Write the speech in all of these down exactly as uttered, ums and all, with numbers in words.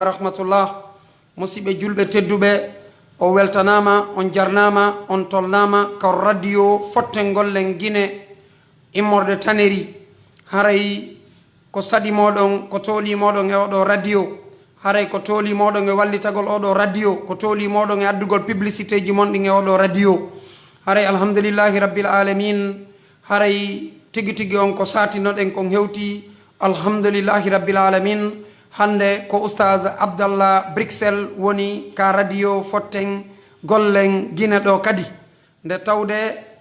rahmatullah. Musidɓe julɓe tedduɓe, o weltanaama, on jarnaama, on tolnaama ka radio Fotten Gollen Gine immorde Taneri. Haray ko saɗi mooɗon, ko tooli mooɗon e oɗo radio. Haray ko tooli mooɗon e wallitagol oɗo radio, ko tooli mooɗon e addugol publicité ji mon ɗin e oɗo radio. Haray alhamdulillahi rabbil alamin. Haray tigi tigi on ko satinoɗen kon hewti. Alhamdulillahi rabbil alamin. Hande ko Oustaz Abdallah Bruxelles woni ka radio Fotten Gollen Gine ɗo kadi. Nde tawde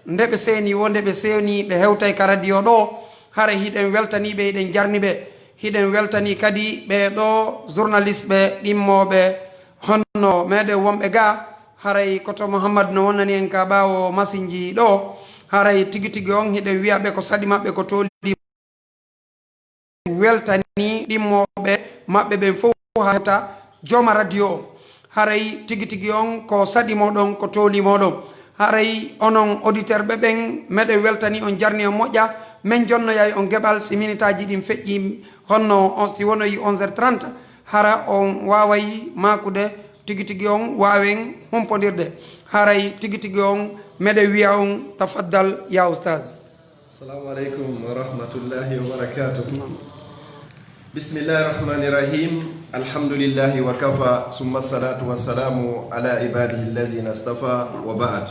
nde ɓe seeni wo nde ɓe seeni ɓe hewtay ka radio ɗo. Haray hiɗen weltani ɓe, hiɗen jarni ɓe. Hiɗen weltani kadi ɓe ɗo journaliste ɓe ɗimmoɓe honno meɗen wonɓe ga. Haray koto Mouhammad no wonnani en ka ɓaawo masinji ɗo. Haray tigi tigi on hiɗen wi'a ɓe ko saɗi maɓɓe ko tooli. Weltani ɗimmoɓe maɓɓe ɓen fof hawta jooma radio o. Haray tigi tigi on ko saɗi moɗon, ko tooli moɗon. Haray onon auditeur ɓe ɓen, meɗen weltani on, jarni on moƴƴa. Men jonnoyay on geɓal si minitaji ɗin feƴƴi, honno on, si wonoyi onze heures trente, hara on waaway maakude tigi tigi on, waawen humpondirde. Haray tigi tigi on, meɗen wi'a on, tafaddal ya oustaz. Assalamu alaikum wa rahmatullahi wa barakatuh. Bismillahir rahmanir rahim. Alhamdulillahi wa kafa, summa salatu wa salamu ala ibadihi allazina istafa, wa ba'd.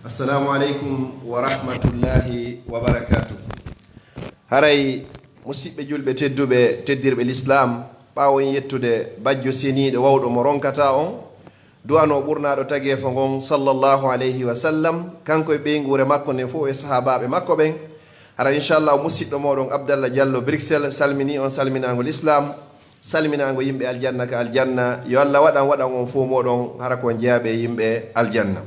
Assalamu alaikum wa rahmatullahi wa barakatuh. Haray, musidɓe julɓe tedduɓe, teddirɓe l'islam, ɓaawo en yettude bajjo seniiɗo wawɗo mo ronkata on, du'ano ɓurnaaɗo tageefo ngon, sallallahu alayhi wa sallam, kanko e ɓeynguure makko nden fof e sahaabaaɓe makko ɓen. Hara, inchallah, musiɗɗo mooɗon Abdallah Diallo Bruxelles salmini on salminaango l'islam, salminaango yimɓe aljanna ka aljanna. Yo Allah waɗan, waɗan on fof mooɗon, hara ko on jeyaaɓe yimɓe aljanna.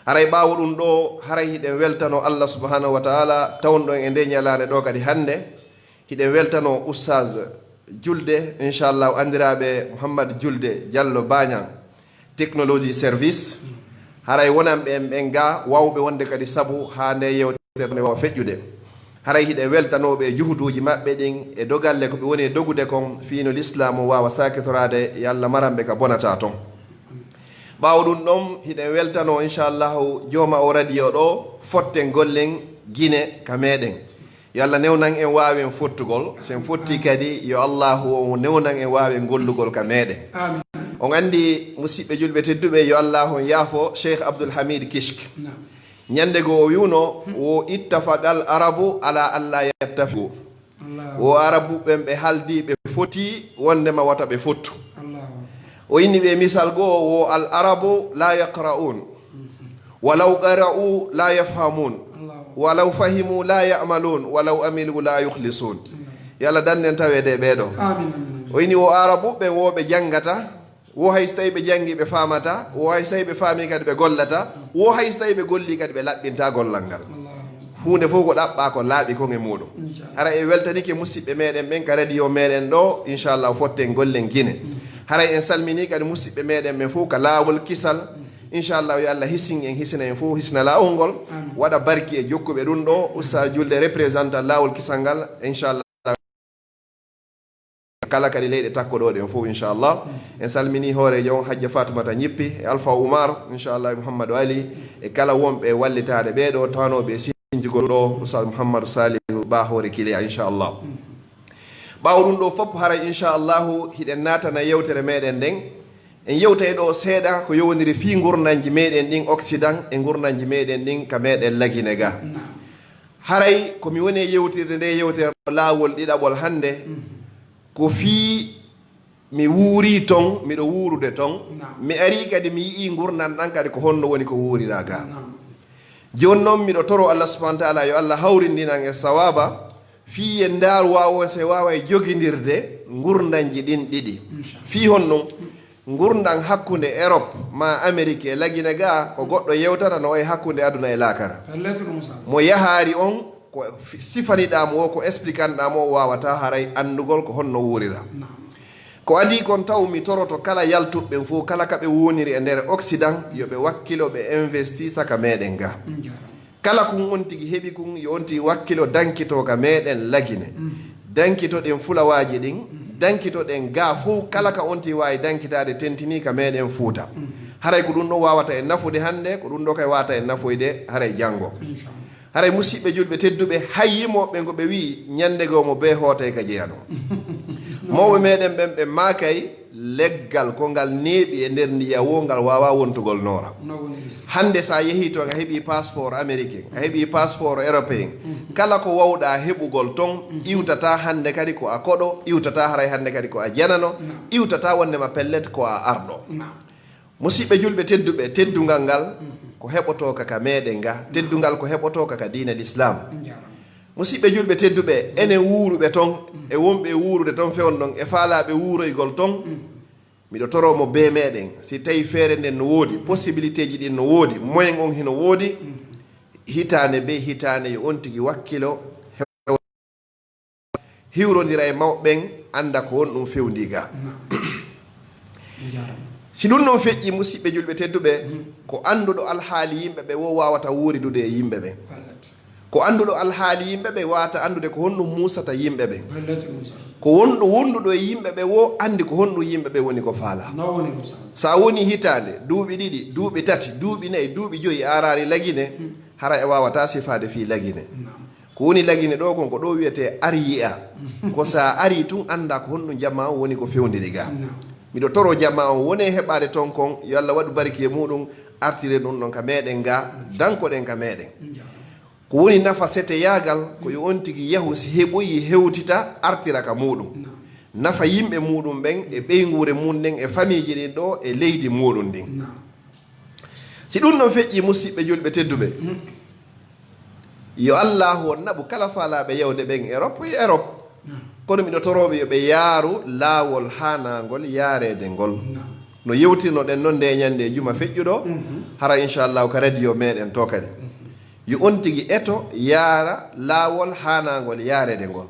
Haray ɓaawo ɗum ɗo, haray hiɗen weltano Allah subhanahu wa ta'ala, tawnɗon e nde ñalaande ɗo kadi hannde. Hiɗen weltano Oustaz Julde, inchallah, anndiraaɓe Mouhammad Julde Diallo Bañang, technologie service. Haray wonanɓe en ɓen ga wawɓe wonde kadi sabu haa nde yewtere nde wawa feƴƴude. Haray hiɗen weltanoɓe e juhuduuji maɓɓe ɗin e dogalle ko ɓe woni e dogude kon, fii no lislaamu waawa saakitoraade, yo Allah maranɓe ka bonata ton. Ɓaawo ɗum ɗon, hiɗen weltano, inchallahu, jooma o radio ɗo, Fotten Gollen Gine ka meɗen. Yo Allah newnan en waawen fottugol. Sen fotti kadi, yo Allahu on newnan en waawen gollugol ka meɗen. Amin. On anndi, musiɓɓe julɓe tedduɓe, yo Allahu on yaafo Cheikh Abdul Hamid Kishk. Naam. Ñande goo o wi'uno, wo ittafaqal arabu ala alla yattafiqu. Allahu. Wo arabu ɓen ɓe haldi, ɓe foti, wondema wata ɓe fottu. Allahu. O inni ɓe misal goo, wo al arabu la yaqra'un. Walaw qara'u la yafhamun. Allahu. Walaw fahimu la ya'malun. Walaw amilu la yukhlisun. Allahu. Yo Allah dannden taweede e ɓee ɗoo. Amin, amin, amin. O inni wo arabu ɓen wo ɓe janngata, wo hay so tawi ɓe janngi ɓe faamata, wo hay so tawi ɓe faami kadi ɓe gollata, wo hay so tawi ɓe golli kadi ɓe laɓɓinta gollal ngal. Allahu. Huunde fof ko ɗaɓɓa ko laaɓi kon e muuɗum. Inchallah. Hara en weltanike musiɓɓe meɗen ɓen ka radio meɗen ɗo, inchallah, Fotten Gollen Gine. Mm. Haray en salmini kadi musiɓɓe meɗen ɓen fof ka laawol kisal. Mm. Inchallah, yo Allah hisin en, hisina en fof, hisina laawol ngol. Amin. Waɗa barki e jokkuɓe ɗum ɗo, Oustaz Julde représentant laawol kisal ngal, inchallah. Kala kadi leyɗe takkoɗo ɗen fof, inchallah. Mm. En salmini hooreejo on, Hajja Fatumata Ñippi, e Alpha Oumar, inchallah, e Mouhamadou Ali, e kala wonɓe wallitaade ɓee ɗo, tawanooɓe e sinjugol ɗo, Oustaz Mouhamadou Salihu Ba, hoore Kiliya, inchallah. Mm. Ɓaawo ɗum ɗo fof, haray, inchallahu, hiɗen naatana yewtere meɗen nden. En yewtay ɗo seeɗa ko yowondiri fii ngurndanji meɗen ɗin Occident e ngurndanji meɗen ɗin ka meɗen Lagine ga. Naam. Haray ko mi woni e yewtirde nde yewtere ɗo laawol ɗiɗaɓol hannde, mhm, ko fii mi wuuri ton, miɗo wuurude ton. Naam. Mi arii kadi mi yi'ii ngurndan ɗan kadi ko honno woni ko wuuriraa ga. Naam. Jooni non miɗo toro Allah subhanahu wa ta'ala yo Allah hawrindinan e sawaaba, fii en ndaaru waawo se waawa e jogindirde ngurndanji ɗin ɗiɗi. Inchallah. Fii honno? Ngurndan hakkunde Europe maa Amérique e Lagine ga ko goɗɗo yewtata no wayi hakkunde aduna e laakara. Mo yahaari on ko fi-, sifaniɗaa mo o, ko explikanɗaa mo o, waawataa haray anndugol ko honno wuurira. Naam. Ko adii kon taw mi toroto kala yaltuɓe ɓen fof, kala ka ɓe woniri e nder Occident, yo ɓe wakkilo ɓe investisa ka meɗen ga. Mm, jaaraama. Kala kun on tigi heɓi kun, yo on tigi wakkilo dankito ka meɗen Lagine. Mm. Dankito ɗen fulawaaji ɗin, mm, dankitoɗen ga fof, kala ka on tigi waawi dankitaade, tentini ka meɗen Fuuta. Haray ko ɗum ɗo waawata en nafude hannde, ko ɗum ɗo kay waawata en nafoyde haray janngo. Haray, musiɓɓe julɓe tedduɓe, hay yimooɓe ɓen ko ɓe wi'i, ñannde goo mo bee hootay ka jeyano. Mawɓe meɗen ɓen ɓe maakay, leggal ko ngal neeɓi e nder ndiyam woo, ngal waawaa wontugol noora. Hannde, so a yehii toon, a heɓii passeport américain, a heɓii passeport européen, kala ko waawɗaa heɓugol toon, iwtataa hannde kadi ko a koɗo, iwtataa haray hannde kadi ko a janano, iwtataa wonndema pellet ko a arɗo. Musiɓɓe julɓe tedduɓe, teddungal ngal ko heɓotooka ka meɗen ga, teddungal ko heɓotooka ka diina Lislaam. Musiɓɓe julɓe tedduɓe, enen wuuruɓe toon, e wonɓe e wuurude toon fewndo ɗon, e faalaaɓe wuuroygol toon, miɗo toroo mo bee meɗen, si tawii feere nden no woodi, possibilité ji ɗin no woodi, moyen on hino woodi, hitaande bee hitaande yo on tigi wakkilo, hiwrondira e mawɓe ɓen, annda ko honɗum fewndii ga. Si ɗum ɗon feƴƴi, musiɓɓe julɓe tedduɓe, ko annduɗo alhaali yimɓe ɓe woo waawata wuuridude e yimɓe ɓen. Ko annduɗo alhaali yimɓe ɓe waawata anndude ko honɗum muusata yimɓe ɓen. Ko wonɗo wonduɗo e yimɓe ɓe woo anndi ko honɗum yimɓe ɓe woni ko faalaa. Sa woni hitaande, duuɓi ɗiɗi, duuɓi tati, duuɓi nayi, duuɓi joyi, a araali Lagine, hara e waawataa sifaade fii Lagine. Ko woni Lagine ɗoo kon, ko ɗoo wi'etee ar yi'a. Ko sa arii tun, anndaa ko honɗum jamaa on woni ko fewndiri ga. Miɗo toroo jamaa on wonee heɓaade ton kon, yo Alla waɗu barki e muuɗum, artire ɗum ɗon ka meɗen ga, dankoɗen ka meɗen. Ko woni nafa seteyaagal, ko yo on tigi yahu, si heɓoyi, hewtita, artira ka muuɗum. Nafa yimɓe muuɗum ɓen, e ɓeynguure mum nden, e famiiji ɗin ɗoo, e leydi muuɗum ndin. Si ɗum ɗon feƴƴi, musiɓɓe julɓe tedduɓe, yo Allaahu on naɓu kala faalaaɓe yawde ɓen Erop e Erop. Kono miɗo torooɓe yo ɓe yaaru laawol haanaangol yaareede ngol. No yewtirnoɗen non nde ñannde e juma feƴƴuɗo, hara inchallahu ka radio meɗen to kadi. Yo on tigi eto yaara laawol haanaangol yaareede ngol.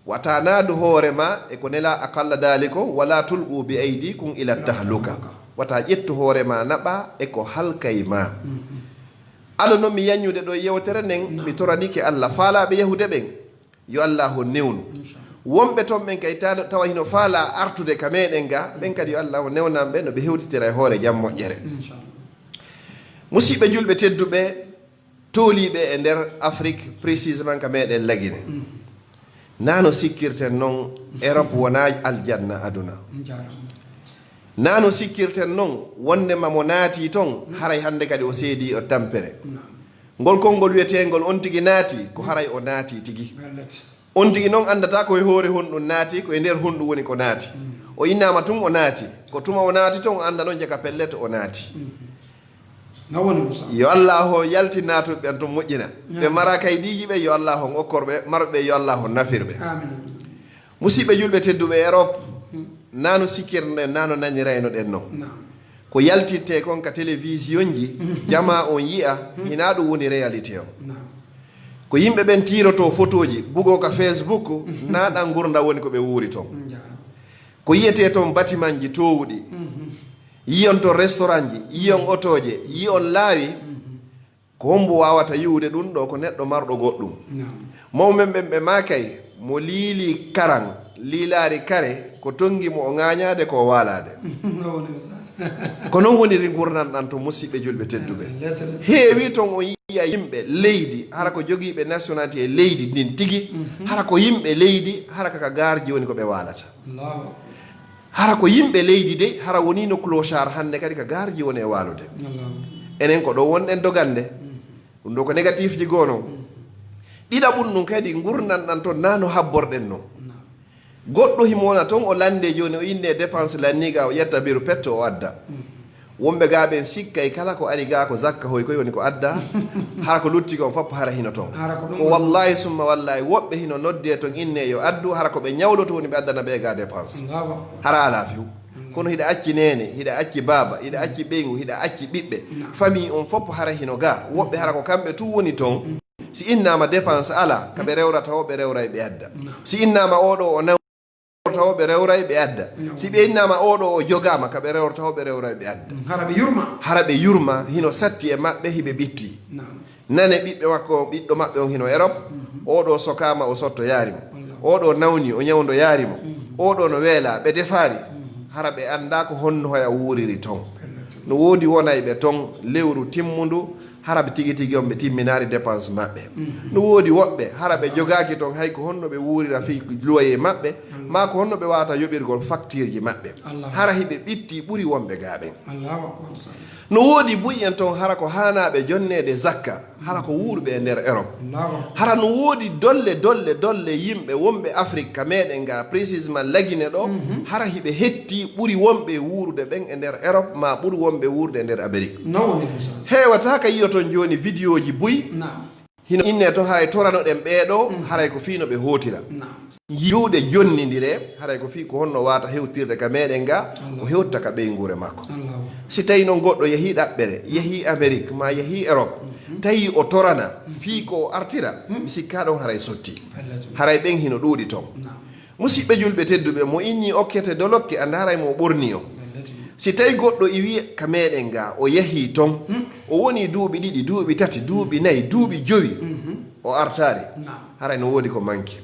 Wata naadu hoore ma e ko nelaa, aqalla dalikum, wala tulqu bi aydikum ila tahluka. Wata ƴettu hoore ma naɓa e ko halkay ma. Ado non mi yaññude ɗo yewtere nden, mi toranike Alla faalaaɓe yahude ɓen, yo Allaahu newnu. Wonɓe ton ɓen kay ta-, tawa hino faalaa artude ka meɗen ga, ɓen kadi yo Allaahu newnan ɓe no ɓe hewtitira e hoore jam moƴƴere. Musiɓɓe julɓe tedduɓe, tooliiɓe e nder Afrik, précisément ka meɗen Lagine. Naa no sikkirten non, Erop wonaa aljanna aduna. Naa no sikkirten non, wondema mo naati ton, haray hannde kadi o seedii o tampere. Ngol konngol wi'eteengol on tigi naati, ko haray o naati tigi. On tigi non anndataa ko e hoore honɗum naati, ko e nder honɗum woni ko naati. O innaama tun o naati, ko tuma o naati ton, o annda non jaka pellet o naati. Yo Allaahu yaltin naatuɓe ɓen ton moƴƴina. Ɓe mara kaydiiji ɓe, yo Allaahu on okkor ɓe, marɓe ɓe, yo Allaahu on nafir ɓe. Musiɓɓe julɓe tedduɓe Erop, naa no sikkirno ɗen, naa no nanirayno ɗen non. Ko yaltinte kon ka télévision ji, jamaa on yi'a, hinaa ɗum woni réalité on. Ko yimɓe ɓen tiirotoo fotooji, bugoo ka Facebook, naa ɗan ngurndan woni ko ɓe wuuri ton. Ko yi'etee ton batimanji toowuɗi, yi'on ton restaurantji, yi'on otooje, yi'on laawi, ko hombo waawata yi'ude ɗum ɗoo? Ko neɗɗo marɗo goɗɗum. Mawɓe men ɓen ɓe maakay, mo liili karan, liilaari kare, ko tonngi mo o ŋaañaade ko o waalaade. Ko non woniri ngurndan ɗan to, musiɓɓe julɓe tedduɓe. Heewi ton on yi'a yimɓe leydi, hara ko jogiiɓe nationalité e leydi ndin tigi, hara ko yimɓe leydi, hara ka, ka gaarji woni ko ɓe waalata. Hara ko yimɓe leydi dey, hara wonii no clochard hannde kadi ka gaarji woni e waalude. Enen ko ɗo wonɗen dogande. Ɗum ɗo ko négatif ji goo non. Ɗiɗaɓun ɗum kadi, ngurndan ɗan ton naa no habborɗen non. Goɗɗo himo wona ton, o lande jooni, o inne dépense lanniga, o ƴetta beru petto, o adda. Wonɓe gaa ɓen sikkay kala ko ari gaa ko zakka hoy koy woni ko adda. Hara ko lutti kon fof hara hino ton. Ko wallahi summa wallahi, woɓɓe hino nodde ton inne yo addu, hara ko ɓe ñawloto woni ɓe addana ɓe gaa dépense. Hara alaa few. Kono hiɗa acci neene, hiɗa acci baaba, hiɗa acci ɓeyngu, hiɗa acci ɓiɓɓe. Famille on fof hara hino gaa. Woɓɓe hara ko kamɓe tun woni ton. Si innaama dépense alaa, ka ɓe rewrata o, ɓe rewray ɓe adda. Si innaama oo ɗoo o naw-, rewrata o, ɓe rewray ɓe adda. Si ɓe innaama oo ɗoo o jogaama, ka ɓe rewrata o, ɓe rewray ɓe adda. Hara ɓe yurma. Hara ɓe yurma, hino satti e maɓɓe, hiɓe ɓitti. Nane ɓiɓɓe makko, ɓiɗɗo maɓɓe on hino Erop, oo ɗoo sokaama, o sotto yaari mo. Oo ɗoo nawni, o ñawndo yaari mo. Oɗo no weelaa, ɓe defaali, hara ɓe anndaa ko honno haya wuuriri ton. No woodi wonayɓe ton lewru timmundu, hara ɓe tigi tigi on ɓe timminaali dépense maɓɓe. No woodi woɓɓe, hara ɓe jogaaki ton hay ko honno ɓe wuurira fii loyer maɓɓe, maa ko honno ɓe waawata yoɓirgol factureji maɓɓe. Hara hiɓe ɓitti ɓuri wonɓe gaa ɓen. No woodi buy en ton hara ko haanaaɓe jonneede zakka, hara ko wuurɓe e nder Europe. Hara no woodi dolle, dolle, dolle yimɓe wonɓe Afrique ka meɗen ga, précisément Lagine ɗo, hara hiɓe hetti ɓuri wonɓe wuurude ɓen e nder Europe, maa ɓuri wonɓe wuurude e nder Amérique. Heewata ka yi'oton jooni vidéoji buy, hino inne ton haray toranoɗen ɓee ɗoo, haray ko fii no ɓe hootira. Juuɗe jonnindire, haray ko fii ko honno waata hewtirde ka meɗen ga, o hewta ka ɓeynguure makko. Si tawi non goɗɗo yahii ɗaɓɓere, yahii Amérique, maa yahii Europe, tawi o torana fii ko o artira, mi sikkaa ɗon haray sotti. Haray ɓen hino ɗuuɗi ton. Musiɓɓe julɓe tedduɓe, mo inni okkete dolokke, a ndaaray mo o ɓorni on. Si tawi goɗɗo iwi ka meɗen ga, o yahii ton, o woni duuɓi ɗiɗi, duuɓi tati, duuɓi nayi, duuɓi jowi, o artaari, haray no woodi ko manki.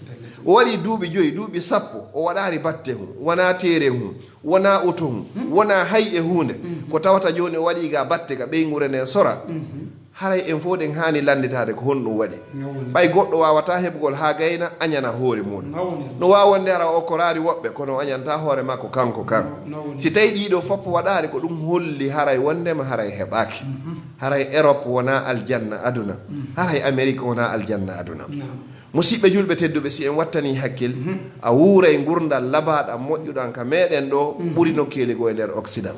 O waɗi duuɓi joyi, duuɓi sappo, o waɗaari batte hun, wonaa teere hun, wonaa oto hun, wonaa hay e huunde. Ko tawata jooni o waɗi ga batte ka ɓeynguure nden sora. Haray en fow ɗen haani lannditaade ko honɗum waɗi. Ɓay goɗɗo waawataa heɓugol haa gayna añana hoore muuɗum. No waawi wonde hara o okkoraali woɓɓe, kono o añantaa hoore makko kanko kan. Si tawi ɗii ɗoo fof waɗaali, ko ɗum holli haray wondema haray heɓaaki. Haray Europe wonaa aljanna aduna. Haray Amérique wonaa aljanna aduna. Musiɓɓe julɓe tedduɓe, si en wattanii hakkil, a wuuray ngurndan labaaɗan moƴƴuɗan ka meɗen ɗoo, ɓuri nokkeeli goo e nder Occident.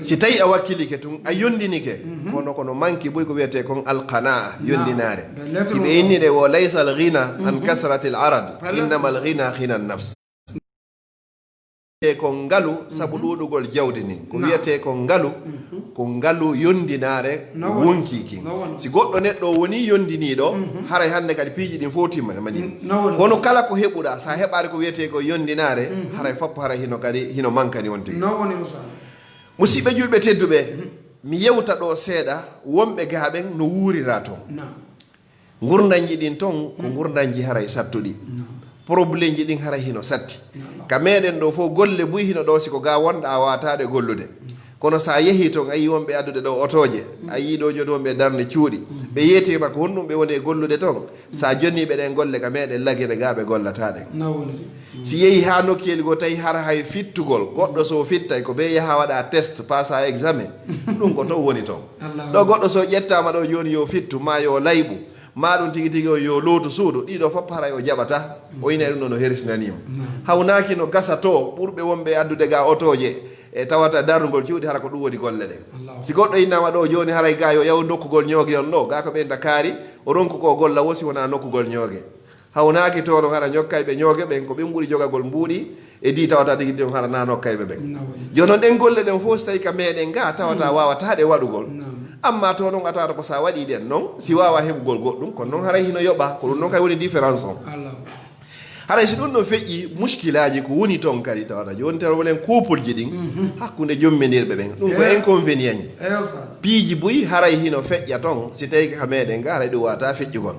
Si tawi a wakkilike tun, a yondinike, kono kono manki buy ko wiyetee kon alqanaa, yondinaare. Hiɓe inni ɗe wo laysa alghina an kasratil arad, innama alghina ghina nafs. Wiyetee ko ngalu sabu ɗuuɗugol jawdi ndin. Ko wiyetee ko ngalu, ko ngalu yondinaare wonki kin. Si goɗɗo neɗɗo woni yondiniiɗo, haray hannde kadi piiji ɗin fow timma mani. Kono kala ko heɓuɗaa, sa heɓaali ko wiyetee ko yondinaare, haray fof haray hino kadi, hino mankani on tigi. Musiɓɓe julɓe tedduɓe, mi yewta ɗoo seeɗa, wonɓe gaa ɓen no wuurira ton. Ngurndanji ɗin ton ko ngurndanji haray sattuɗi. Problemji ɗin haray hino satti. Ka meɗen ɗoo fow golle buy hino ɗoo, si ko gaa wonɗaa a waawataa ɗe gollude. Kono sa yehii ton, a yii wonɓe addude ɗoo otooje, a yii ɗoo jooni wonɓe darnde cuuɗi. Ɓe yeetii ma ko honɗum ɓe woni e gollude ton. Sa jonnii ɓe ɗen golle ka meɗen Lagine gaa ɓe gollataa ɗen. Si yehii haa nokkeeli goo tawi hara hay fittugol, goɗɗo so fittay ko bee yaha waɗa test, pasa examen. Ɗum ko ton woni ton. Ɗoo goɗɗo so ƴettaama ɗoo jooni yo fittu, maa yo layɓu, maa ɗum tigi tigi o yo lootu suudu, ɗii ɗoo fof haray o jaɓataa. O ina ɗum ɗoo no hersinanii mo. Hawnaaki no gasa to ɓurɓe wonɓe addude gaa otooje e tawata darnugol cuuɗi, hara ko ɗum woni golle ɗen. Si goɗɗo innaama ɗoo jooni haray gaa yo yahu nokkugol ñooge on ɗoo, gaa ko ɓe Ndakaari, o ronku ko o golla woo si wonaa nokkugol ñooge. Hawnaaki to ɗon hara ñokkayɓe ñooge ɓen ko ɓen ɓuri jogagol mbuuɗi e dii tawata tigi tigi on hara naa nokkayɓe ɓen. Jooni non ɗen golle ɗen fof si tawi ka meɗen gaa tawata waawataa ɗe waɗugol. Amma to ɗon a tawata ko sa waɗii ɗen non, si waawaa heɓugol goɗɗum, kono non haray hino yoɓa, ko ɗum non kay woni différence on. Haray si ɗum ɗon feƴƴi, muskilaaji ko woni ton kadi tawata jooni tan wolen couple ji ɗin hakkunde jomminirɓe ɓen. Ɗum ko inconvénient. Piiji buy haray hino feƴƴa ton, si tawi ka meɗen gaa haray ɗum waawataa feƴƴugol.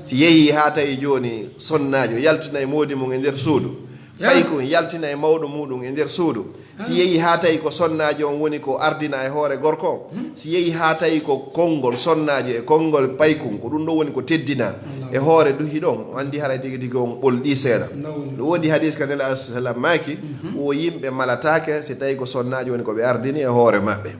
Si yehii haa tawi jooni sonnaajo yaltinay moodi mum e nder suudu, paykun yaltinay mawɗo muuɗum e nder suudu, si yehii haa tawi ko sonnaajo on woni ko ardina e hoore gorko on, si yehii haa tawi ko konngol sonnaajo e konngol paykun, ko ɗum ɗoo woni ko teddina e hoore duhi ɗon, o anndi haray tigi tigi on ɓolɗii seeɗa. No woodi hadiis ka Nelaaɗo alayhi salaam maaki, wo yimɓe malataake si tawi ko sonnaajo woni ko ɓe ardini e hoore maɓɓe.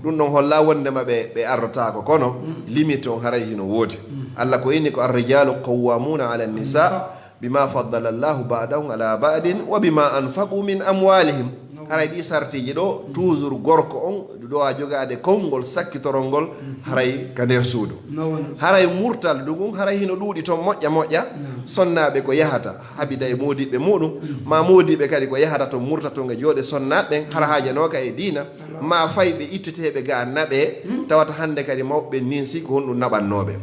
Ɗum ɗon holla wonndema ɓe, ɓe ardotaako, kono limite on haray hino woodi. Allah ko inni ko, "Ar-rijalu qawwamuna ala an-nisa bima faddala Allahu ba'dahum ala ba'din wa bima anfaqu min amwalihim." Haray ɗii sartiiji ɗoo, toujours gorko on ɗo a jogaade konngol sakkitorol ngol, haray ka nder suudu. Haray murtal ndu ngun, haray hino ɗuuɗi ton moƴƴa moƴƴa, sonnaaɓe ko yahata habida e moodiɓɓe muuɗum, maa moodiɓɓe kadi ko yahata ton murta ton e jooɗe sonnaaɓe ɓen, hara haajanooka e diina, maa fayɓe itteteeɓe gaa naɓee, tawata hannde kadi mawɓe ɓen ninsi ko honɗum naɓannooɓe.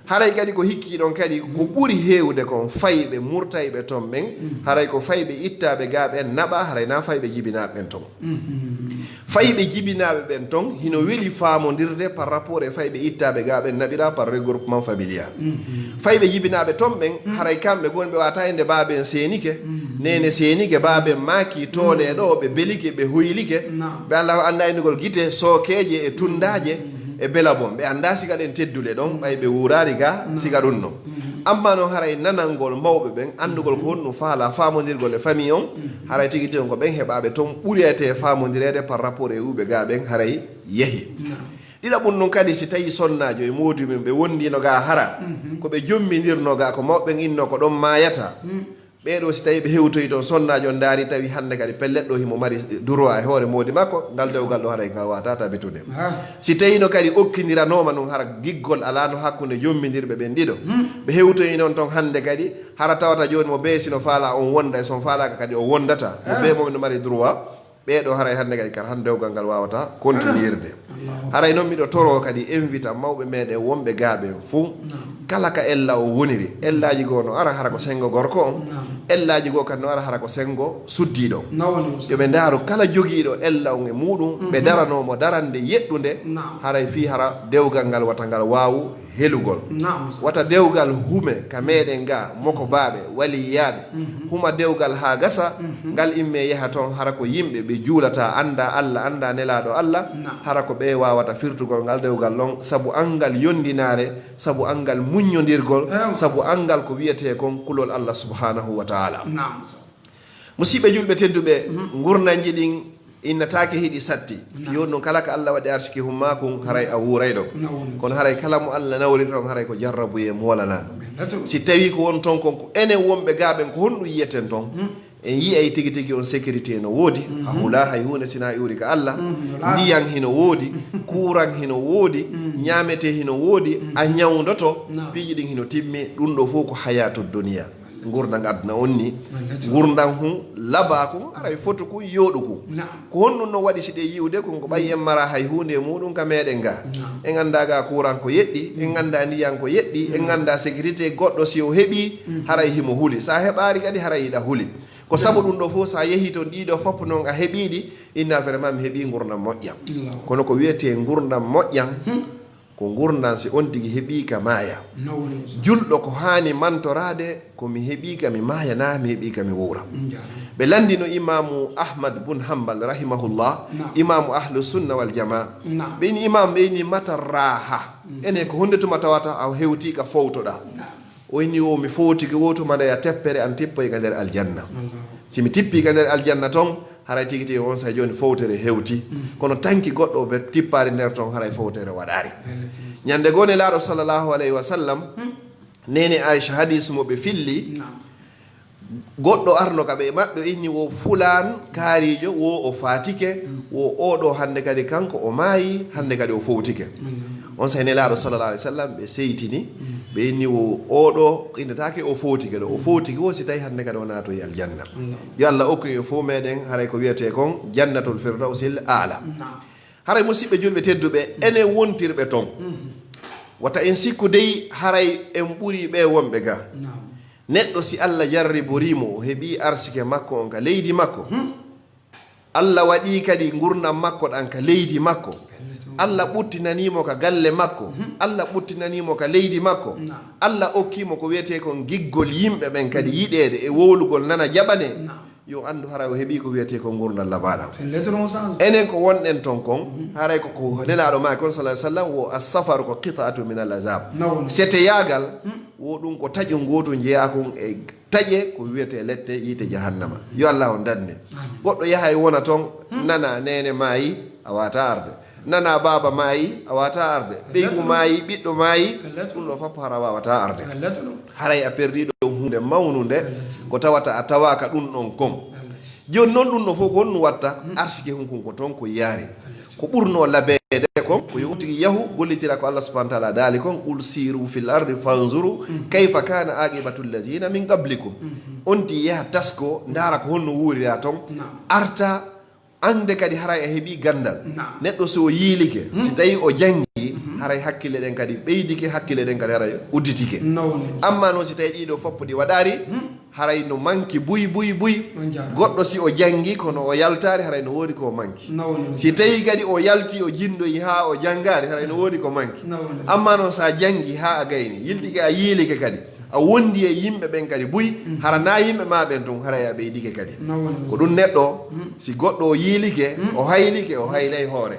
Haray kadi ko hikkii ɗon kadi, ko ɓuri heewde kon fayɓe murtayɓe ton ɓen, haray ko fayɓe ittaaɓe gaa ɓen naɓa, haray na fayɓe jibinaaɓe ɓen ton. Fayɓe jibinaaɓe ɓen ton hino weli faamondirde par rapport e fayɓe ittaaɓe gaa ɓen naɓira par regroupement familial. Fayɓe jibinaaɓe ton ɓen, haray kamɓe goni ɓe wata e nde baaben seenike, nene seenike, baaben maaki, toole ɗo, ɓe belike, ɓe hoylike, ɓe annda, annda innugol gite, sookeeje e tunndaaje, e bela bon. Ɓe annda si kaɗen teddule ɗon, ɓay ɓe wuuraali ga, si ka ɗum non. Amma non haray nanangol mawɓe ɓen, anndugol ko honɗum faala, faamondirgol e famille on, haray tigi tigi on ko ɓen heɓaaɓe ton ɓuriyatee faamondireede par rapport e uɓe gaa ɓen, haray yehi. Ɗiɗaɓun ɗum kadi, si tawi sonnaajo e moodi mum ɓe wondiino gaa hara, ko ɓe jommindirnoo gaa, ko mawɓe ɓen innoo ko ɗon maayata. Ɓee ɗoo, si tawi ɓe hewtoyi toon, sonnaajo on ndaari, tawi hannde kadi pellet ɗoo himo mari droit e hoore moodi makko, ngal dewgal ɗoo haray ngal waawata tabitude. Si tawiino kadi okkindiranooma ɗum, hara giggol alaano hakkunde jommindirɓe ɓen ɗiɗo. Ɓe hewtoyi noon toon hannde kadi, hara tawata jooni mo bee si no faala on wonda, e so on faalaaka kadi o wondata. Mo bee mo no mari droit. Ɓee ɗoo haray hannde kadi kar hannde dewgal ngal waawata continuirde. Haray noon miɗo toroo kadi invita mawɓe meeɗen wonɓe gaa ɓen fuu, kala ka ella o woniri, ellaaji goo no ara hara ko senngo gorko on, ellaaji goo kadi no ara hara ko senngo suddiiɗo on. Yo ɓe ndaaru kala jogiiɗo ella on e muuɗum, ɓe daranoo mo darannde yeɗɗunde, haray fii hara dewgal ngal wata ngal waawu helugol. Wata dewgal hume ka meeɗen gaa, mokobaaɓe, waliyaaɓe, huma dewgal haa gasa, ngal immee yaha toon hara ko yimɓe ɓe juulataa, anndaa Alla, anndaa Nelaaɗo Alla, hara ko ɓe waawata firtugol ngal dewgal ɗon, sabu anngal yonndinaare, sabu anngal muññondirgol, sabu anngal ko wiyetee kon kulol Alla subhaanahu wa ta'aala. Musiɓɓe julɓe tedduɓe, ngurndanji ɗin innataake hiɗi satti. Yo ɗum kala ka Alla waɗi arsiki hummaakun, haray a wuuray ɗon. Kono haray kala mo Alla nawri ɗon, haray ko jarrabuyee moolanaano. Si tawi ko won ton kon, ko enen wonɓe gaa ɓen, ko honɗum yiyeten ton? En yi'ay tigi tigi on sécurité no woodi, a hulaa hay huunde sinaa iwri ka Alla. Ndiyan hino woodi, kuuran hino woodi, ñaametee hino woodi, a ñawndoto, piiji ɗin hino timmi, ɗum ɗoo fof ko hayaatu duniya. Ngurndan aduna on ni, ngurndan hun labaa kun, aray fotu kun, yooɗu kun. Ko honɗum non waɗi si ɗe yi'ude kun ko ɓay en mara hay huunde e muuɗum ka meeɗen gaa? En anndaa gaa kuuran ko yeɗɗi, en anndaa ndiyan ko yeɗɗi, en anndaa sécurité goɗɗo si o heɓii, haray himo huli. Sa heɓaari kadi, haray hiɗa huli. Ko sabu ɗum ɗoo fof, sa yehii toon ɗii ɗoo fof non a heɓii ɗi, inna vraiment mi heɓii ngurndan moƴƴan. Kono ko wiyetee ngurndan moƴƴan, ko ngurndan si on tigi heɓii ka maaya. Julɗo ko haani mantoraade ko mi heɓii ka mi maaya naa mi heɓii ka mi wuura. Ɓe lanndino Imaamu Ahmad bun Hambal rahimahullah, Imaamu Ahlu Sunna wal Jamaa. Ɓe inni Imaamu, ɓe inni mata raaha. Ene ko honde tuma tawata a hewtii ka fowtoɗaa? O inni wo mi fowtike wo tuma nde a teppere an tippoy ka nder aljanna. Si mi tippii ka nder aljanna ton, haray tigi tigi on sa jooni fowtere hewti. Kono tanki goɗɗo ɓe tippaari nder ton, haray fowtere waɗaari. Ñande goo Nelaaɗo sallallahu alayhi wa sallam, neene Aisha hadis mo ɓe filli, goɗɗo arno ka ɓe maɓɓe, o inni wo fulaan kaariijo, wo o faatike, wo oɗo hannde kadi kanko o maayi, hannde kadi o fowtike. On say Nelaaɗo sallallahu alayhi wa sallam ɓe seytini, ɓe inni wo oɗo innetaake o fowtike ɗo. O fowtike wo si tawi hannde kadi o naatoyi aljanna. Yo Allah okku en fof meɗen haray ko wiyetee kon Jannatul Firdawsil Aala. Haray musiɓɓe julɓe tedduɓe, enen wontirɓe ton. Wata en sikku dey haray en ɓurii ɓee wonɓe ga. Neɗɗo si Allah jarriborii mo, o heɓii arsike makko on ka leydi makko. Allah waɗii kadi ngurndan makko ɗan ka leydi makko. Allah ɓuttinanii mo ka galle makko. Allah ɓuttinanii mo ka leydi makko. Allah okkii mo ko wiyetee kon giggol yimɓe ɓen kadi yiɗeede e wowlugol nana jaɓanee. Yo anndu haray o heɓii ko wiyetee kon ngurndan labaaɗan. Enen ko wonɗen ton kon, haray ko ko Nelaaɗo maaki kon sallallahu alayhi wa sallam, wo as-safaru ko qita'atun min al-azab. Seteyaagal, wo ɗum ko taƴo ngooto njeyaa kon e taƴe ko wiyetee lette yiite jahannama. Yo Allah on danne. Goɗɗo yahay wona ton, nana neene maayi, a waawataa arde. Nana baaba maayi, a waawataa arde. Ɓeyngu maayi, ɓiɗɗo maayi, ɗum ɗo fof hara waawataa arde. Haray a perdii ɗon huunde mawnunde, ko tawata a tawaaka ɗum ɗon kon. Jooni noon ɗum ɗo fof ko honɗum watta? Arsike hun kun ko toon ko yaari. Ko ɓurnoo labeede kon, ko yo on tigi yahu gollitira ko Allah subhanahu wa ta'ala daali kon, "Qul siru fil ardi fanzuru kayfa kana aqibatu allazina min qablikum." On tigi yaha tasko, ndaara ko honno wuurira ton, arta, annde kadi haray a heɓii ganndal. Neɗɗo so o yiilike, si tawi o janngi, haray hakkille ɗen kadi ɓeydike, hakkille ɗen kadi haray udditike. Amma noon si tawii ɗiɗo fof ɗi waɗaari, haray no manki buy, buy, buy. Goɗɗo si o janngi kono o yaltaari, haray no woodi ko o manki. Si tawii kadi o yalti, o jinndoyi haa o janngaari, haray no woodi ko manki. Amma noon so a janngi haa a gayni, yiltike a yiilike kadi, a wondi e yimɓe ɓen kadi buy, hara na yimɓe ma ɓen tun, haray a ɓeydike kadi. Ko ɗum neɗɗo, si goɗɗo o yiilike, o haylike, o haylay hoore.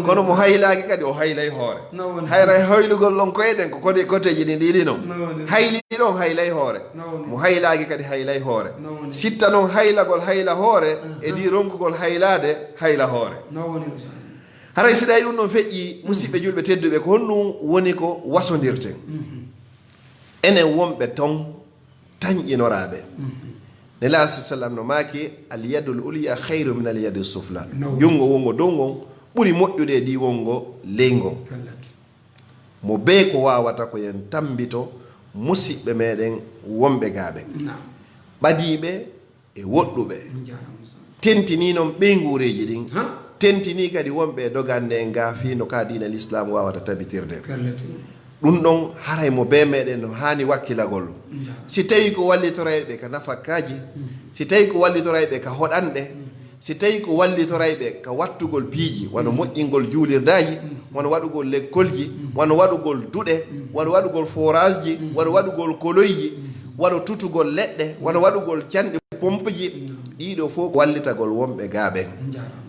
Kono mo haylaaki kadi, o haylay hoore. Hayra haylugol ɗon koye ɗen ko kode-, koteeji ɗin ɗiɗi non. Hayli ɗon haylay hoore. Mo haylaaki kadi haylay hoore. Sitta noon haylagol hayla hoore, e ɗi ronkugol haylaade hayla hoore. Haray si ɗay ɗum ɗon feƴƴi, musiɓɓe julɓe tedduɓe, ko honɗum woni ko wasondirten? Enen wonɓe ton tanƴinoraaɓe. Nelaaɗo sa sallam no maaki, "Al yadul ulya khayru min al yadi sufla." Junngo wonngo dow ngon ɓuri moƴƴude e ɗi wonngo ley ngon. Mo bee ko waawata ko yen tammbito musiɓɓe meɗen wonɓe gaa ɓen. Ɓadiiɓe e woɗɗuɓe. Tentinii noon ɓeynguureeji ɗin. Tentinii kadi wonɓe e dogande en gaa fii no ka diina Lislaam waawata tabitirde. Ɗum ɗon haray mo bee meɗen no haani wakkilagol. Si tawii ko wallitorayɓe ka nafakkaaji, si tawii ko wallitorayɓe ka hoɗanɗe, si tawii ko wallitorayɓe ka wattugol piiji, wano moƴƴingol juulirdaaji, wano waɗugol lekkolji, wano waɗugol duɗe, wano waɗugol foraaseji, wano waɗugol koloyji, wano tutugol leɗɗe, wano waɗugol canɗi pompeji, ɗiɗo fof ko wallitagol wonɓe gaa ɓen.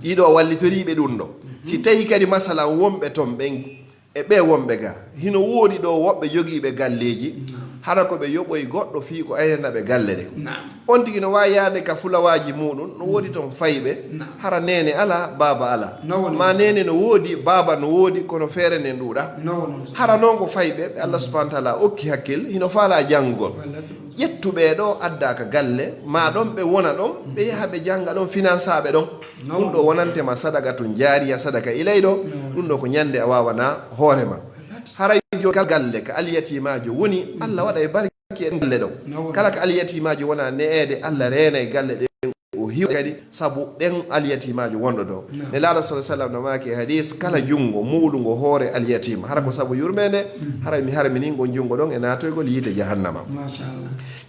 Ɗiɗo wallitoriiɓe ɗum ɗo. Si tawii kadi masalan wonɓe ton ɓen, e ɓee wonɓe gaa, hino woodi ɗo woɓɓe jogiiɓe galleeji, hara ko ɓe yoɓoyi goɗɗo fii ko aynana ɓe galle ɗen. On tigi no waawi yaade ka fulawaaji muuɗum, no woodi ton fayɓe, hara neene alaa, baaba alaa. Ma neene no woodi, baaba no woodi, kono feere nden ɗuuɗaa. Hara noon ko fayɓe, ɓe Allah subhanahu wa taala okki hakkil, hino faalaa janngugol. Ƴettu ɓee ɗo, addaa ka galle, ma ɗon ɓe wona ɗon, ɓe yaha ɓe jannga ɗon, finansa ɓe ɗon. Ɗum ɗo wonante ma sadakatun jaariya, sadaka ilayɗo. Ɗum ɗo ko ñande a waawanaa hoore ma. Haray jooni kala galle ka alyatimaajo woni, Allah waɗay barke e galle ɗon. Kala ka alyatimaajo wona ne'eede, Allah reenay galle ɗen, o hiwa kadi sabu ɗen alyatimaajo wonɗo ɗo. Nelaaɗo sallallahu alaihi wasallam no maaki e hadis, kala junngo muulungo hoore alyatima, hara ko sabu yurmeende, haray mi harmini ngon junngo ɗon e naatoygol yiite jahannama.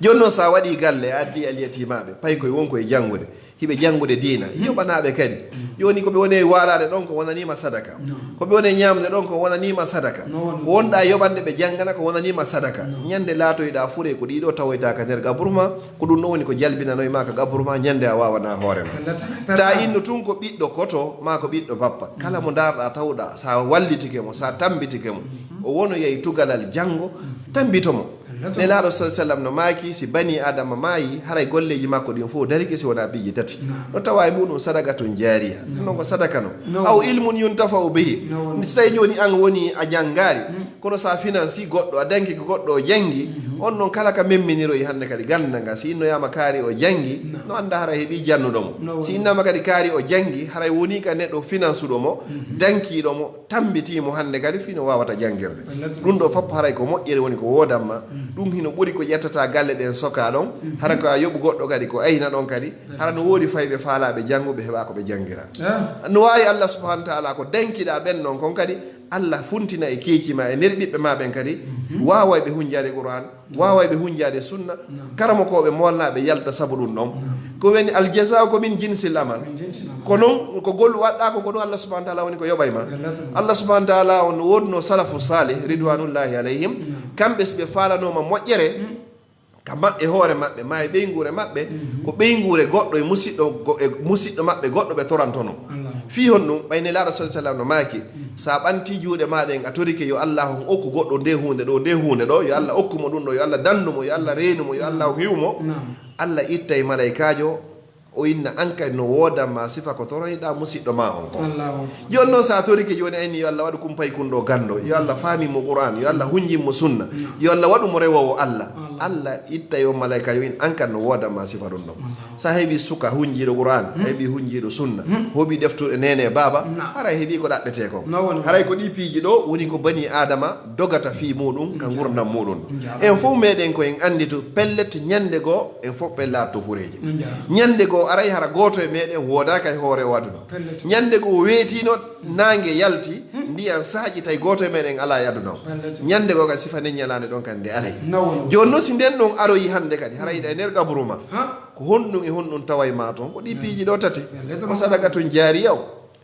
Jooni noon, so a waɗii galle, a addii alyatimaaɓe, paykoy won ko e janngude, hiɓe janngude diina, yoɓanaa ɓe kadi. Jooni, ko ɓe woni e waalaade ɗon, ko wonanii ma sadaka. Ko ɓe woni e ñaamde ɗon, ko wonanii ma sadaka. Ko wonɗaa yoɓande ɓe janngana, ko wonanii ma sadaka. Ñande laatoyɗaa fure ko ɗiɗo tawoytaa ka nder gaburu ma, ko ɗum ɗo woni ko jalbinanoy ma ka gaburu ma, ñande a waawanaa hoore ma. Ta inno tun ko ɓiɗɗo koto, maa ko ɓiɗɗo bappa. Kala mo ndaarɗaa tawɗaa, sa wallitike mo, sa tambitike mo, o wonoyay tugalal janngo, tambito mo. Nelaaɗo sallallahu alaihi wasallam no maaki, si bani Adama maayi, haray golleeji makko ɗin fof darike si wonaa piiji tati. No tawa e muɗum sadakatun jaariya. Ɗum non ko sadaka non. Aw ilmun yuntafa'u bihi. Si tawi jooni an woni a janngaali, kono sa finansi goɗɗo, a danki ko goɗɗo o janngi, on non kala ka memminiroyi hannde kadi gannda nga, si innoyaama kaari o janngi, no annda haray heɓi jannuɗo mo. Si innama kadi kaari o janngi, haray woni ka neɗɗo finansuɗo mo, dankiiɗo mo, tambitii mo hannde kadi fii no waawata janngirde. Ɗum ɗo fof haray ko moƴƴere woni ko woodan ma. Ɗum hino ɓuri ko ƴettata galle ɗen soka ɗon. Hara ko a yoɓu goɗɗo kadi ko ayna ɗon kadi. Hara no woodi fayɓe faalaaɓe jannguɓe heɓa ko ɓe janngira. No waawi Allah subhanahu wa taala ko dankiɗaa ɓen ɗon kon kadi, Allah funtina e keeci ma e nder ɓiɓɓe ma ɓen kadi. Waaway ɓe hunjaade Qur'an. Waaway ɓe hunjaade sunna, karamokooɓe moolnaaɓe yalta sabu ɗum ɗon. Ko woni aljazaa ko min jinsil amal. Ko noon, ko gollu waɗɗaa ko, ko ɗum Allah subhanahu wa taala woni ko yoɓay ma. Allah subhanahu wa taala on no woodno salafu salih, ridwanullahi alayhim. Kamɓe si ɓe faalanooma moƴƴere, ka maɓɓe hoore maɓɓe, ma e ɓeynguure maɓɓe, ko ɓeynguure goɗɗo e musiɗɗo, go-, e musiɗɗo maɓɓe goɗɗo ɓe torantono. Fii honɗum? Ɓay Nelaaɗo sallallahu alaihi wasallam no maaki, sa ɓanti juuɗe ma ɗen, a torike yo Allah on okku goɗɗo nde huunde ɗo, nde huunde ɗo, yo Allah okku mo ɗum ɗo, yo Allah dandu mo, yo Allah reenu mo, yo Allah hiwu mo. Allah ittay malaykaajo, o inna an kay no woodan ma sifa ko toroyɗa musiɗɗo ma on ko. Jooni noon sa torike jooni ayni yo Allah waɗu kumpay kun ɗo gando, yo Allah faami mo Qur'an, yo Allah hunjin mo sunna, yo Allah waɗu mo rewowo Allah. Allah ittay on malaykaajo in an kan no woodan ma sifa ɗum ɗon. Sa heɓi suka hunjiiɗo Qur'an, a heɓi hunjiiɗo sunna, hoɓi deftude nene e baaba, haray heɓi ko ɗaɓɓete kon. Haray ko ɗi piiji ɗo woni ko bani Adama dogata fii muɗum ka ngurdam muɗum. En fof meɗen ko en anditu pellet ñande goo en fof ɓe laatto hureeji. Ñande goo o aray, hara gooto e meɗen woodaaka e hoore o aduna. Pellet. Ñande goo o weetino, naange yalti, ndiyan saaƴi, tawi gooto e meɗen alaa e aduna o. Pellet. Ñande goo kadi sifa nden ñalaande ɗon kadi nde aray. Nawol. Jooni noon, si nden ɗon aroyi hannde kadi, hara yiɗa e nder qabru ma. Ha? Ko honɗun e honɗun taway ma toon? Ko ɗii piiji ɗoo tati. Pellet. Ko sadaqatun jaariya o.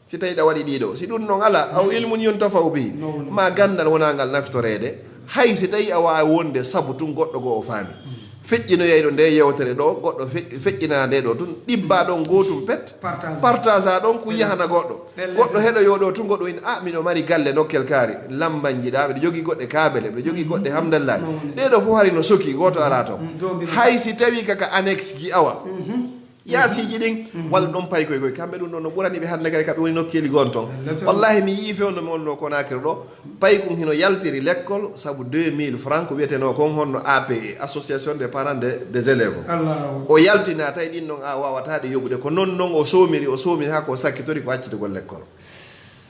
Si tawi ɗa waɗi ɗiɗo, si ɗum noon alaa, aw ilmun yuntafa'u bihi, ma ganndal wonaa ngal naftoreede, hay si tawi a waawi wonde sabu tun goɗɗo goo o faami. Feƴƴinoyayɗo nde yewtere ɗoo, goɗɗo fe-, feƴƴinaa nde ɗoo tun, ɗibbaa ɗon gootum pet, partagea ɗon ko yahana goɗɗo. Goɗɗo heɗoyoo ɗoo tun, goɗɗo ina, "Ah, miɗo mari galle nokkel kaari, lambanji ɗaa, miɗo jogii goɗɗe kaabele, miɗo jogii goɗɗe hamdallaahi." Ɗee ɗoo fof hari no soki, gooto alaa toon. Hay si tawi kaka annexe ji awa. Yaasiiji ɗin, walla ɗon paykoy koy, kamɓe ɗum ɗon no ɓurani ɓe hannde kadi, kamɓe woni nokkeeli gon ton. Wallahi, mi yii fewndo mi wonno Conakry ɗo, paykun hino yaltiri lekkol sabu deux mille francs, ko wiyetenoo kon honno A P E, Association des Parents de, des Élèves. O yaltina, tawi ɗin ɗon a waawataa ɗe yoɓude. Ko non non o soomiri, o soomiri haa ko o sakkitori ko accitugol lekkol.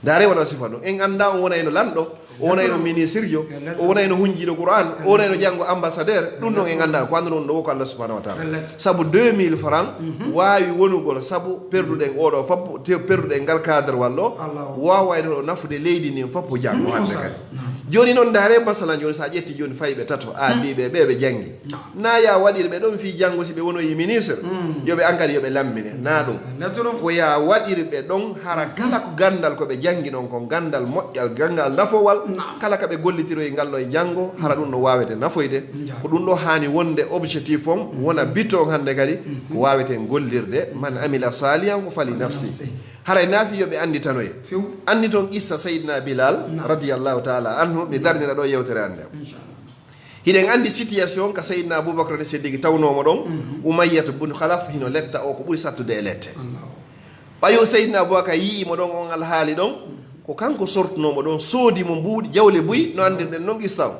Ndaare wona sifa ɗum. En anndaa on wonayno lanɗo, o wonayno ministirjo, o wonayno hunjiiɗo Qur'an, o wonayno janngo ambassadeur. Ɗum ɗon en anndaa ko annduɗon ɗo ko Allah subhanahu wa ta'ala. Sabu deux mille francs waawi wonugol sabu perduɗen oɗo fappu, te-, perduɗen ngal cadre walla o waawayno nafude leydi ndin fappu janngo hannde kadi. Jooni noon ndaare masalan jooni so a ƴetti jooni fayɓe tato aadiiɓe ɓe ɓe janngi. Na ya waɗirɓe ɗon fii janngo si ɓe wonoyi ministre, yo ɓe an kadi yo ɓe lammine. Na ɗum. Ko ya waɗirɓe ɗon hara kala ko ganndal ko ɓe janngi ɗon kon ganndal moƴƴal, ganndal nafowal, kala ka ɓe gollitiroyi ngal ɗo e janngo, hara ɗum no waawete nafoyde. Ko ɗum ɗo haani wonde objectif on, wona but on hannde kadi, ko waaweten gollirde, man amila salihan ko fali nafsi. Haray na fii yo ɓe annditanoye. Anniton qissa Sayyidina Bilal, radiyallahu ta'ala anhu, mi darnira ɗo yewtere an nden. Hiɗen anndi situation ka Sayyidina Abubakar ni Siddiqi tawnoo mo ɗon, Umayyatu bun Khalaf hino letta o ko ɓuri sattude e lette. Ɓayo Sayyidina Abubakar yi'i mo ɗon on alhaali ɗon, ko kanko sortunoo mo ɗon, soodi mo mbuuɗi, jawle buy, no anndirɗen non qissa on.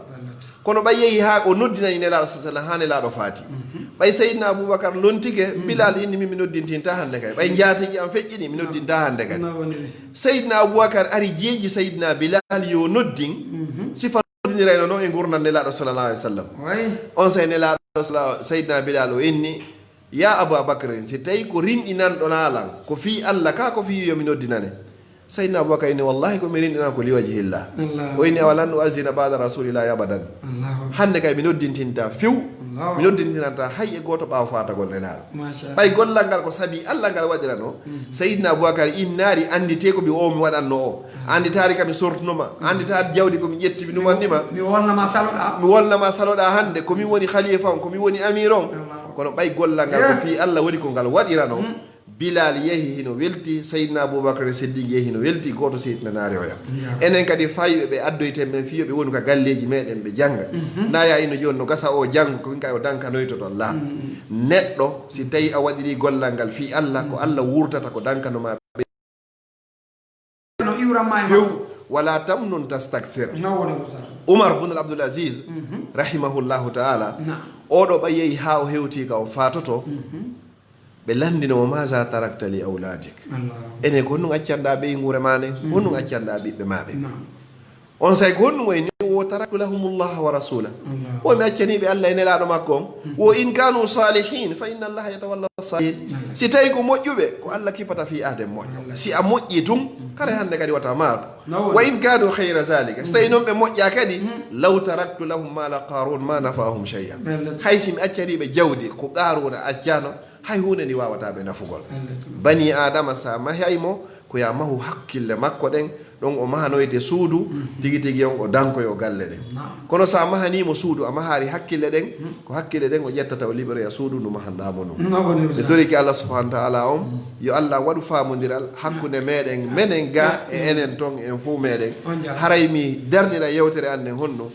Kono ɓay yehi haa o noddinani Nelaaɗo sallallahu alaihi wasallam, haa Nelaaɗo faati. Ɓay Sayyidina Abubakar lontike, Bilal inni min mi noddintinta hannde kadi. Ɓay njaatigi an feƴƴini, mi noddinta hannde kadi. Sayyidina Abubakar ari jeeji Sayyidina Bilal yo noddin, sifa noddinirayno non e ngurndan Nelaaɗo sallallahu alaihi wasallam. On say Nelaaɗo sala-, Sayyidina Bilal o inni, "Ya Aba Bakrin, si tawi ko rinɗinanɗo lan, ko fii Allah ka, ko fii yo mi noddinane?" Sayyidina Abubakar inni, "Wallahi ko mi rinɗinan ko liwajhillah." O inni, "Awalan u'azzina ba'da rasulillahi abadan." Hannde kay mi noddintinta few, mi noddintinanta hay e gooto ɓaawo faatagol Nelaaɗo. Ɓay gollal ngal ko sabi Allah ngal waɗirano, Sayyidina Abubakar innaari annditee ko mi o mi waɗanno o. Annditaari ka mi sortunoma, annditaari jawdi ko mi ƴetti mi numanni ma. Mi wolnama saloɗa. Mi wolnama saloɗa hannde, ko min woni khalifa on, ko min woni amir on. Kono ɓay gollal ngal ko fii Allah woni ko ngal waɗirano. Bilal yehi hino welti, Sayyidina Abubakar Siddiq yehi hino welti, gooto seytinanaare oya. Enen kadi fayɓe ɓe addoyten men fii yo ɓe wonu ka galleeji meɗen ɓe jannga. Na ya ino jooni no gasa o janngo, ko min kay o dankanoyto ton la. Neɗɗo, si tawi a waɗiri gollal ngal fii Allah, ko Allah wurtata ko dankanoma ɓe. No iwranma e few, makko. Wala tamnun tastaksir. Umar bun Abdul Aziz, rahimahullahu ta'ala, oɗo ɓay yehi haa o hewti ka o faatoto, ɓe lanndino mo, "Maza tarakta li awladik?" Ene ko honɗum accanɗa ɓeynguure ma nden? Honɗum accanɗa ɓiɓɓe ma ɓen? On say ko honɗum o inni? Wo, "Taraktu lahumullaha wa rasula." O mi accani ɓe Allah e Nelaaɗo makko on. "Wo in kanu salihin fa inna Allaha yatawalla salihin." Si tawi ko moƴƴuɓe, ko Allah kipata fii aaden moƴƴo. Si a moƴƴi tun, kare hannde kadi wata maaku. Wa in kanu khayra zalika. Si tawi non ɓe moƴƴa kadi, "Law taraktu lahum mala Qarun ma nafa'ahum shay'a." Hay si mi accani ɓe jawdi ko Qaruna accano, hay huunde ndi waawata ɓe nafugol. Bani Aadama, sa mahay mo, ko ya mahu hakkille makko ɗen, ɗon o mahanoyte suudu, tigi tigi on o dankoyo galle ɗen. Kono sa mahani mo suudu, a mahaari hakkille ɗen, ko hakkille ɗen o ƴettata o liɓiroya suudu ndu mahanɗa mo ndun. Ɓe toriki Allah subhanahu wa ta'ala on, yo Allah waɗu faamondiral hakkunde meɗen, menen ga e enen ton, en fow meɗen. Haray mi darnira yewtere an nden honno,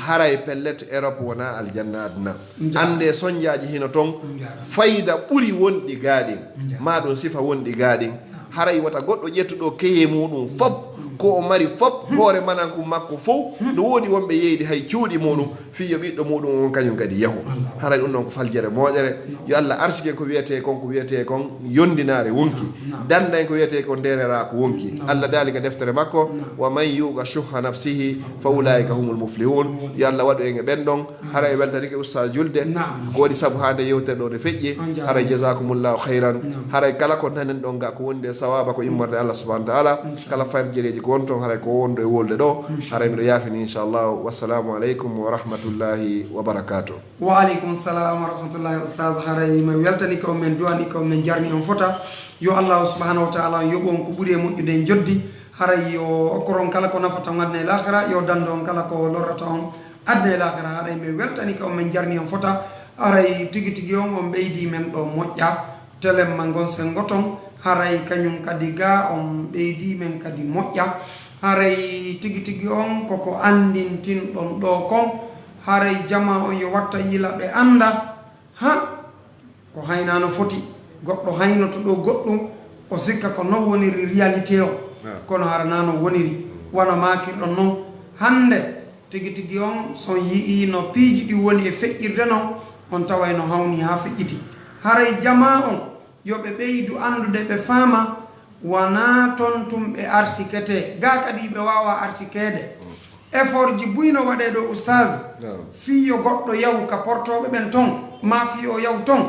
haray pellet Europe wona aljanna aduna. Annde sonjaaji hino ton, fayda ɓuri wonɗi gaaɗin, ma ɗum sifa wonɗi gaaɗin. Haray wata goɗɗo ƴettu ɗo keye muɗum fop, Ko o mari fof, hoore mananku makko fof, no woodi wonɓe yeydi hay cuuɗi muɗum, fii yo ɓiɗɗo muɗum on kañum kadi yahu. Haray ɗum ɗon ko faljere moƴƴere. Yo Allah arsike ko wiyetee kon, ko wiyetee kon yondinaare wonki. Danday ko wiyetee kon ndereraa ko wonki. Allah daali ka deftere makko, "Wa man yuqa shuhha nafsihi fa ulaika humul muflihun." Yo Allah waɗu en e ɓen ɗon. Haray weltanike Ustaz Julde. Ko waɗi sabu haa nde yewtere ɗo nde feƴƴi. Haray jazakumullahu khairan. Haray kala ko nanen ɗon ga ko woni nde sawaba ko immorde Allah subhanahu wa ta'ala. Kala farjereeji ko won ton haray ko wonɗo e wolde ɗo. Haray miɗo yaafini inchallahu. Wassalamu aleykum wa rahmatullahi wa barakatuh. Wa aleykum salam wa rahmatullahi ustaz. Haray mi weltanike on, min du'anike on, min jarni on fota. Yo Allahu subhanahu wa ta'ala on yoɓu on ko ɓuri e moƴƴude en joddi. Haray yo okkoron kala ko nafata on aduna e lahira, yo dando on kala ko lorrata on aduna e lahira. Haray mi weltanike on, min jarni on fota. Haray tigi tigi on, on ɓeydi men ɗo moƴƴa. Telemma ngon sengo ton, haray kañum kadi ga on ɓeydi men kadi moƴƴa. Haray tigi tigi on koko anndintinɗon ɗo kon, haray jama on yo watta yila ɓe annda. Ha, ko hayna no foti, goɗɗo haynoto ɗo goɗɗum, o sikka ko non woniri réalité o. Kono hara na no woniri, wano maakirɗon non. Hannde, tigi tigi on, so on yi'ii no piiji ɗi woni e feƴƴirde non, on taway no hawni haa feƴƴiti. Haray jamaa on, yo ɓe ɓeydu anndude, ɓe faama, wanaa ton tun ɓe arsiketee. Gaa kadi ɓe waawaa arsikeede. Effort ji buy no waɗee ɗo, Oustaz. Fii yo goɗɗo yahu ka portooɓe ɓen ton, maa fii o yahu ton.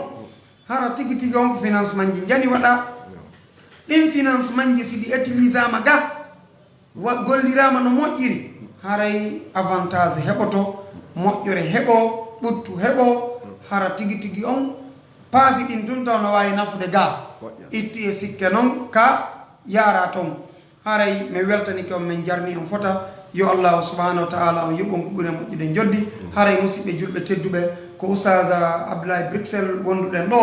Hara tigi tigi on ko financement ji njani waɗaa. Ɗin financement ji si ɗi utilisaama ga, wa-, golliraama no moƴƴiri, haray avantage heɓoto, moƴƴere heɓo, ɓuttu heɓo, hara tigi tigi on paasi ɗin tun taw no waawi nafude ga. Moƴƴa. Itti e sikke non ka yaara ton. Haray mi weltanike on, min jarni on fota. Yo Allahu subhanahu wa ta'ala on yoɓu on ko ɓuri moƴƴude joddi. Haray musiɓɓe julɓe tedduɓe, ko Oustaz Abdoulaye Bruxelles wonduɗen ɗo.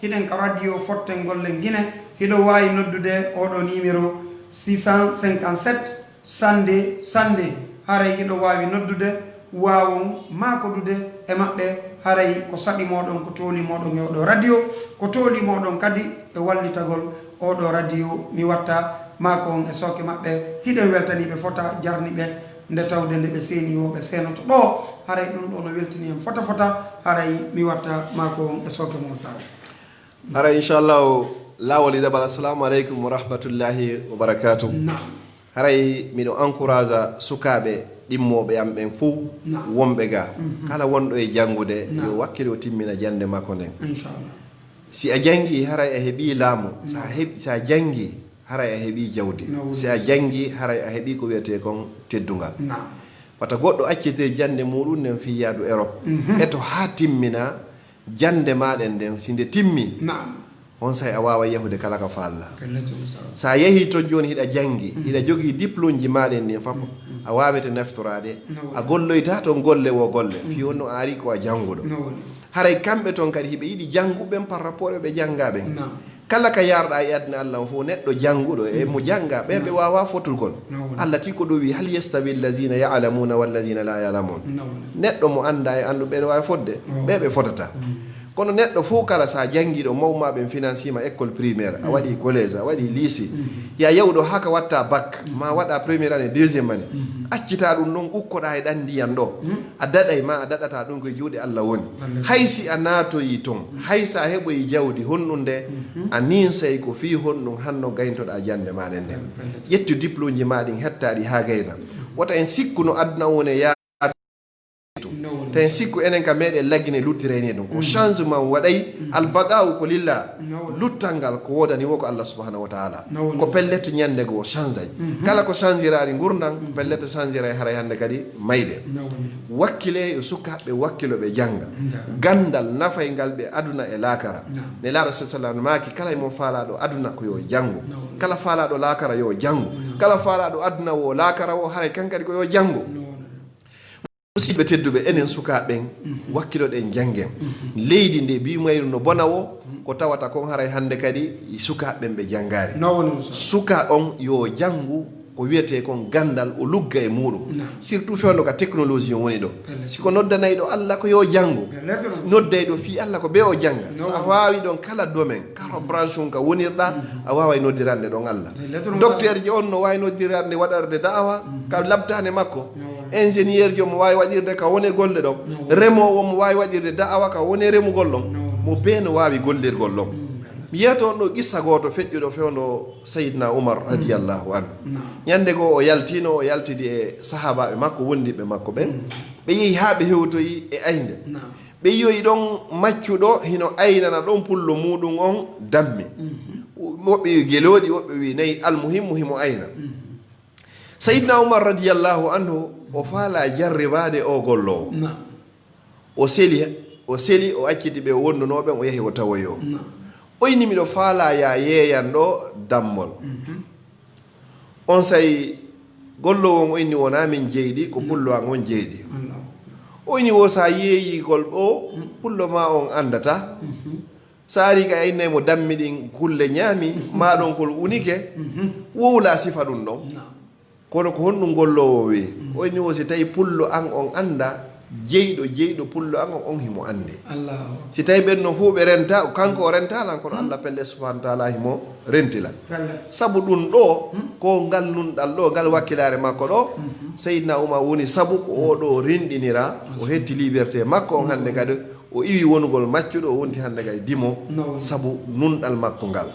Hiɗen ka radio Fotten Gollen Gine. Hiɗo waawi noddude oɗo numéro six cent cinquante-sept, sannde, sannde. Haray hiɗo waawi noddude, waawon maakodude e maɓɓe. Haray ko saɗi mooɗon, ko tooli mooɗon e oɗo radio, ko tooli mooɗon kadi e wallitagol oɗo radio. Mi watta maako on e sooke maɓɓe. Hiɗen weltani ɓe fota, jarni ɓe, nde tawde nde ɓe seeni wo ɓe seenoto ɗo. Haray ɗum ɗo no weltini en fota fota. Haray mi watta maako on e sooke mon Sare. Haray, inchallahu, laawol e ɗaɓal. Assalamu aleykum wa rahmatullahi wa barakatuh. Naam. Haray miɗo encourage sukaaɓe ɗimmooɓe am ɓen fow, naam, wonɓe ga. Mhm. Kala wonɗo e janngude, naam, yo wakkilo timmina jannde makko nden. Inchallah. Si a janngi, haray a heɓi laamu. Sa, naam, heɓ-, sa janngi, haray a heɓi jawdi. Naam. Si a janngi, haray a heɓi ko wiyetee kon teddungal. Naam. Wata goɗɗo accite jannde muɗum nden fii yaadu Europe. Mhm. Eto haa timmina jannde maaɗen nden, si nde timmi, naam, on say a waaway yahude kala ka faalla. Kallatu sa. Sa yahii ton jooni hiɗa janngi, mhm, hiɗa jogii diplôme ji maaɗen ndin fap, mhm, a waawete naftoraade, naam, a golloyta ton golle wo golle, mhm, fii honno a ari ko a jannguɗo. Naam. Haray kamɓe ton kadi hiɓe yiɗi jannguɓe ɓen par rapport e ɓe janngaa ɓen. Naam. Kala ka yarɗa e aduna Allah on fof, neɗɗo jannguɗo e mo jannga, ɓe, ɓe waawaa fotugol. Nawol. Allah tigi ko ɗum wi, "Hal yastawi allazina ya'lamuna wallazina la ya'lamun." Nawol. Neɗɗo mo annda e annduɓe ɓe waawi fotde, ɓe, ɓe fotata. Mm. Kono neɗɗo fof kala sa janngi ɗo, mawma ɓen financima école primaire, a waɗi collège, a waɗi lycée, ya yaw ɗo haka watta bac, ma waɗa première année, deuxième année. Mm. Accita ɗum ɗon, ukkoɗa e ɗan ndiyan ɗo. Mm. A daɗay ma a daɗata ɗum ko e juuɗe Allah woni. Wallaahi. Hay si a naatoyi ton, hay sa heɓoyi jawdi honɗum nde, mhm, a ninsay ko fii honɗum hanno gayntoɗa jannde maɗen nden. Wallaahi. Ƴettu diplôme ji ma ɗin, hetta ɗi haa gayna. Wota en sikku no aduna woni e yaade. No woni. Tawi en sikku enen ka meɗen laggine luttirayni ɗum. Ko, mhm, changement waɗay, mhm, albaqa'u ko lillah. No woni. Luttal ngal ko woodani wo ko Allah subhanahu wa ta'ala. No woni. Ko pellet ñannde goo changeay. Mhm. Kala ko changiraani ngurndan, mhm, pellet changeray haray hannde kadi mayde. No woni. Wakkile yo sukaaɓe wakkilo ɓe jannga. Nda. Ganndal nafay ngal ɓe aduna e laakara. Naam. Nelaaɗo sa sallam maaki, kala e mon faalaaɗo aduna ko yo janngu. No woni. Kala faalaaɗo laakara yo janngu. Naam. Kala faalaaɗo aduna wo laakara wo haray kan kadi ko yo janngu. No woni. Musidɓe tedduɓe, enen sukaaɓe ɓen, mhm, wakkiloɗen, janngen. Mhm. Leydi ndi mbiimayru no bona wo, mhm, ko tawata kon haray hannde kadi sukaaɓe ɓen ɓe janngaali. No woni, Oustaz. Suka on yo janngu, ko wiyetee kon ganndal, o lugga e muuɗum. Surtout fewndo ka technologie on woni ɗo. Si ko noddanayɗo Allah ko yo janngo. Noddayɗo fii Allah ko bee o jannga. So a waawi ɗon kala domaine, kala branche on ka wonirɗaa, a waaway noddirande ɗon Allah. Docteur ji on no waawi noddirande waɗarde da'awa ka labtaane makko. Ingénieur ji on mo waawi waɗirde ka wone golle ɗon. Remoowo mo waawi waɗirde da'awa ka wone remugol ɗon. Mo bee no waawi gollirgol ɗon. Mi yeeto on ɗo qissa gooto feƴƴuɗo fewndo Sayyidina Umar radiyallahu anhu. Ñande goo o yaltiino, o yaltidi e sahaabaaɓe makko, wondiiɓe makko ɓen. Ɓe yehi haa ɓe hewtoyi e aynde. Ɓe yi'oyi ɗon maccuɗo hino aynana ɗon pullo muuɗum on dammi. Woɓɓe wi'i gelooɗi, woɓɓe wi'i nayi, almuhimmu himo ayna. Sayyidina Umar radiyallahu anhu o faalaa jarribaade o golloowo. O seli, o seli, o acciti ɓe o wondunoo ɓen, o yahi o tawoyi o. O inni, "Miɗo faalaa ya yeeyan ɗo dammol." Onsay golloowo on o inni, "Wonaa min jeyɗi, ko pullo an on jeyɗi." O inni, "Wo sa yeeyii gol ɗo, pullo maa on anndata. Sa arii ka a innay mo dammi ɗin kulle ñaami, maa ɗon kol unike, wo wulaa sifa ɗum ɗon." Kono ko honɗum golloowo wi'i? O inni wo si tawi pullo an on annda jeyɗo, jeyɗo pullo an on, on himo anndi. Si tawi ɓen non fof ɓe renta, kanko o renta lan, kono Allah pelle subhanahu wa taala himo renti lan. Sabu ɗum ɗo, ko ngal nunɗal ɗo, ngal wakkilaare makko ɗo, Seydina Umar woni sabu ko o ɗo rinɗinira, o hetti liberté makko on hannde kadi, o iwi wonugol maccuɗo, o wonti hannde kadi dimo, sabu nunɗal makko ngal.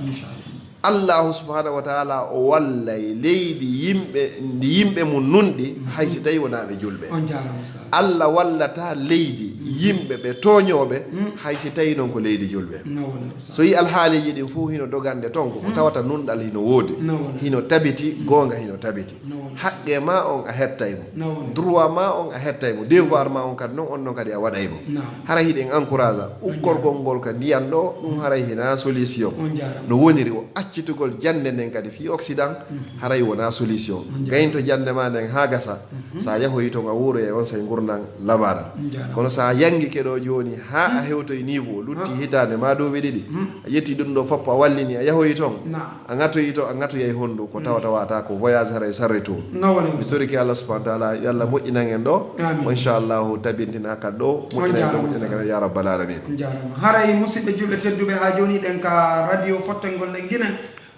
Allahu subhanahu wa taala o wallay leydi yimɓe, ndi yimɓe mum nunɗi, hay si tawi wonaa ɓe julɓe. On jaaraama, Ustaz. Allah wallata leydi yimɓe ɓe tooñooɓe, hay si tawi non ko leydi julɓe. No woni, Ustaz. So yi alhaaliiji ɗin fof hino dogande ton, ko ko tawata nunɗal hino woodi, no woni, hino tabiti, goonga hino tabiti. No woni. Haqqe ma on a hettay mo. No woni. Droit ma on a hettay mo. Devoir ma on kadi non, on non kadi a waɗay mo. No. Haray hiɗen encourage a ukkorgol ngol ka ndiyan ɗo, ɗum haray hina solution. On jaaraama. No woniri o accitugol jannde nden kadi fii Occident, haray wona solution. On jaaraama. Gaynto jannde ma nden haa gasa, sa yahoyi ton a wuuroyay, onsay ngurndan labaɗa. On jaaraama. Kono sa yangike ɗo jooni haa a hewtoyi niveau, lutti hitaande ma duuɓi ɗiɗi, a ƴetti ɗum ɗo fof a wallini, a yahoyi ton. Naam. A ŋatoyi to, a ŋatoyay honndu ko tawata wata ko voyage haray sarre to. No woni. Mi torike Allah subhanahu wa taala, yo Allah moƴƴinan en ɗo. Amin. Inchallahu tabintina kadi ɗo, moƴƴinan en ɗo, moƴƴinan en ya rabbal alamin. On jaaraama. Haray musidɓe julɓe tedduɓe, haa jooni ɗen ka radio Fottengol Lenngine,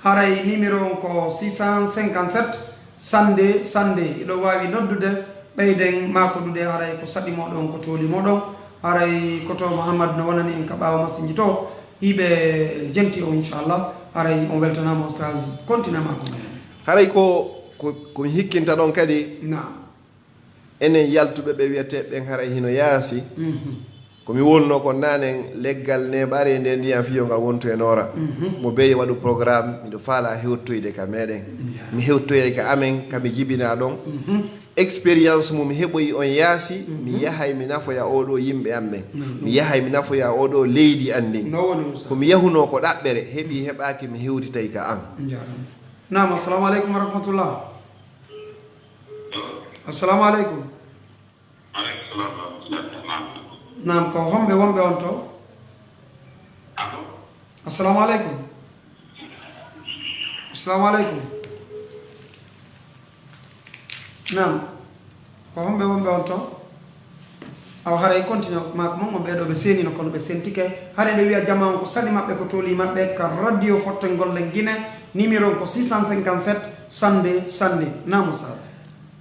haray numéro on ko six cent cinquante-sept, sannde, sannde. Iɗo waawi noddude, ɓeyden maakodude, haray ko saɗi moɗon, ko tooli moɗon, haray ko to Mouhammad no wonani en ka ɓaawo masinji to. Hiɓe jenti o, inchallah. Haray on weltanaama, Oustaz, kontina ma ko. Haray ko, ko, ko mi hikkinta ɗon kadi, naam, enen yaltuɓe ɓe wiyetee ɓen haray hino yaasi. Mhm. Ko mi wolno ko naanen, leggal neeɓare nde ndiyan fiyo ngal wontu e noora. Mhm. Mo beye waɗu programme, miɗo faala hewtoyde ka meɗen. Iya. Mi hewtoyay ka amen, ka mi jibina ɗon. Mhm. Expérience mo mi heɓoyi on yaasi, mi yahay mi nafoya oɗo yimɓe am ɓen. Mi yahay mi nafoya oɗo leydi an ndin. No woni, Oustaz. Ko mi yahunoo ko ɗaɓɓere, heɓi heɓaaki mi hewtitay ka an. Naam, assalamu aleykum wa rahmatullah. Assalamu aleykum. Aleykum salam wa rahmatullah. Naam, ko homɓe wonɓe on to? Allo? Assalamu aleykum. Assalamu aleykum. Naam. Ko homɓe wonɓe on to? Awa haray continue maako mon, on ɓeeɗo ɓe seenino kono ɓe sentike. Haray ɓe wiya jama on ko saɗi maɓɓe, ko tooli maɓɓe ka radio Fottengol Lenngine, numéro on ko six cent cinquante-sept, sannde, sannde. Naam, Oustaz.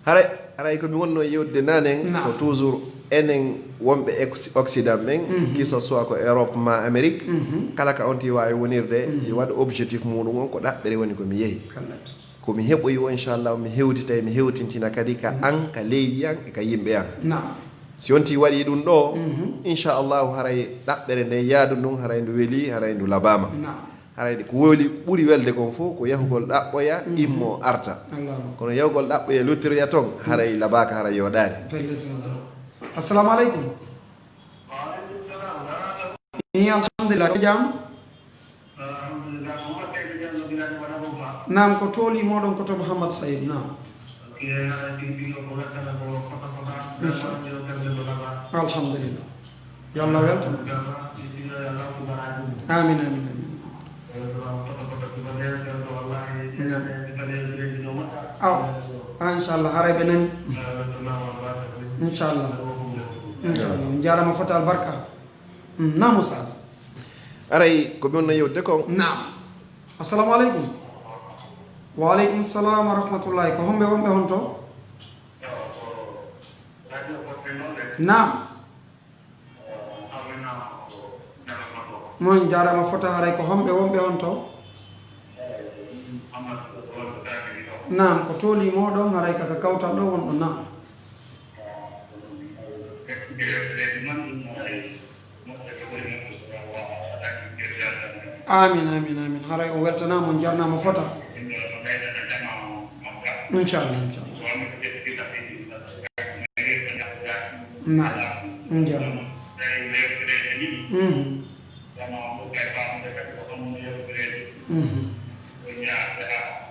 Haray, haray ko mi wonno yewtude naanen, naam, ko toujours enen wonɓe ex-, Occident ɓen, mhm, que ce soit ko Europe ma Amérique, mhm, kala ka on ti waawi wonirde, mhm, yo waɗu objectif muɗum on, ko ɗaɓɓere woni ko mi yehi. Kallat. Ko mi heɓoyi o, inchallah, mi hewtitay, mi hewtintina kadi ka, mhm, an, ka leydi an, e ka yimɓe an. Naam. Si on ti waɗi ɗum ɗo, mhm, inchallahu, haray ɗaɓɓere nden yaadu ndun, haray ndu weli, haray ndu labaama. Naam. Haray ko weli, ɓuri welde kon fof ko yahugol ɗaɓɓoya, mhm, immo arta. Allahu akbar. Kono yahugol ɗaɓɓoya lottoya ton, haray labaaka, haray yooɗaani. Pellet, masha Allah. Assalamu aleykum. Ni alhamdulillah, ko jam? Naam, ko tooli moɗon ko to Mouhammad Saïd, naam. Alhamdulillah. Yo Allah weltan. Amin, amin, amin. Naam. Aw, ah, inchallah, haray ɓe nani. Inchallah. Inchallah. On jaarama fota albarka. Mm, naam, Oustaz. Aray, ko mi wonno yewtude kon. Naam. Assalamu aleykum. Wa aleykum salam wa rahmatullahi. Ko homɓe wonɓe honto? Naam. Mon jaarama fota, haray ko homɓe wonɓe honto? Naam, ko tooli moɗon, haray kaka kawtal ɗo wonɗo, naam. Amin, amin, amin. Haray on weltanaama, on jarnaama fota. Inchallah, inchallah. Naam, on jarama. Mhm. Mhm.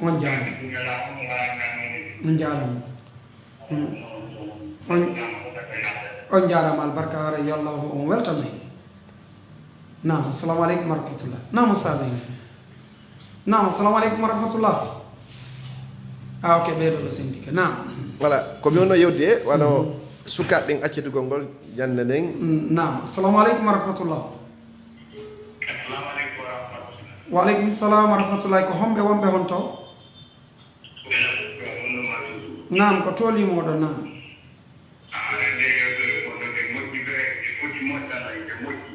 On jarama. On jarama. Mm. On, on jarama albarka, haray yo Allah on weltano en. Naam, assalamu aleykum wa rahmatullah. Naam, Oustaz en. Naam, assalamu aleykum wa rahmatullah. Ah, ok, ɓeɗo ɗo sendike. Naam. Voilà, ko mi wonno yewde, wano sukaaɓe ɓen accitugol ngol jannde nden. Mm, naam, assalamu aleykum wa rahmatullah. Wa aleykum salam wa rahmatullah. Ko homɓe wonɓe honto? Naam, ko tooli moɗon, naam.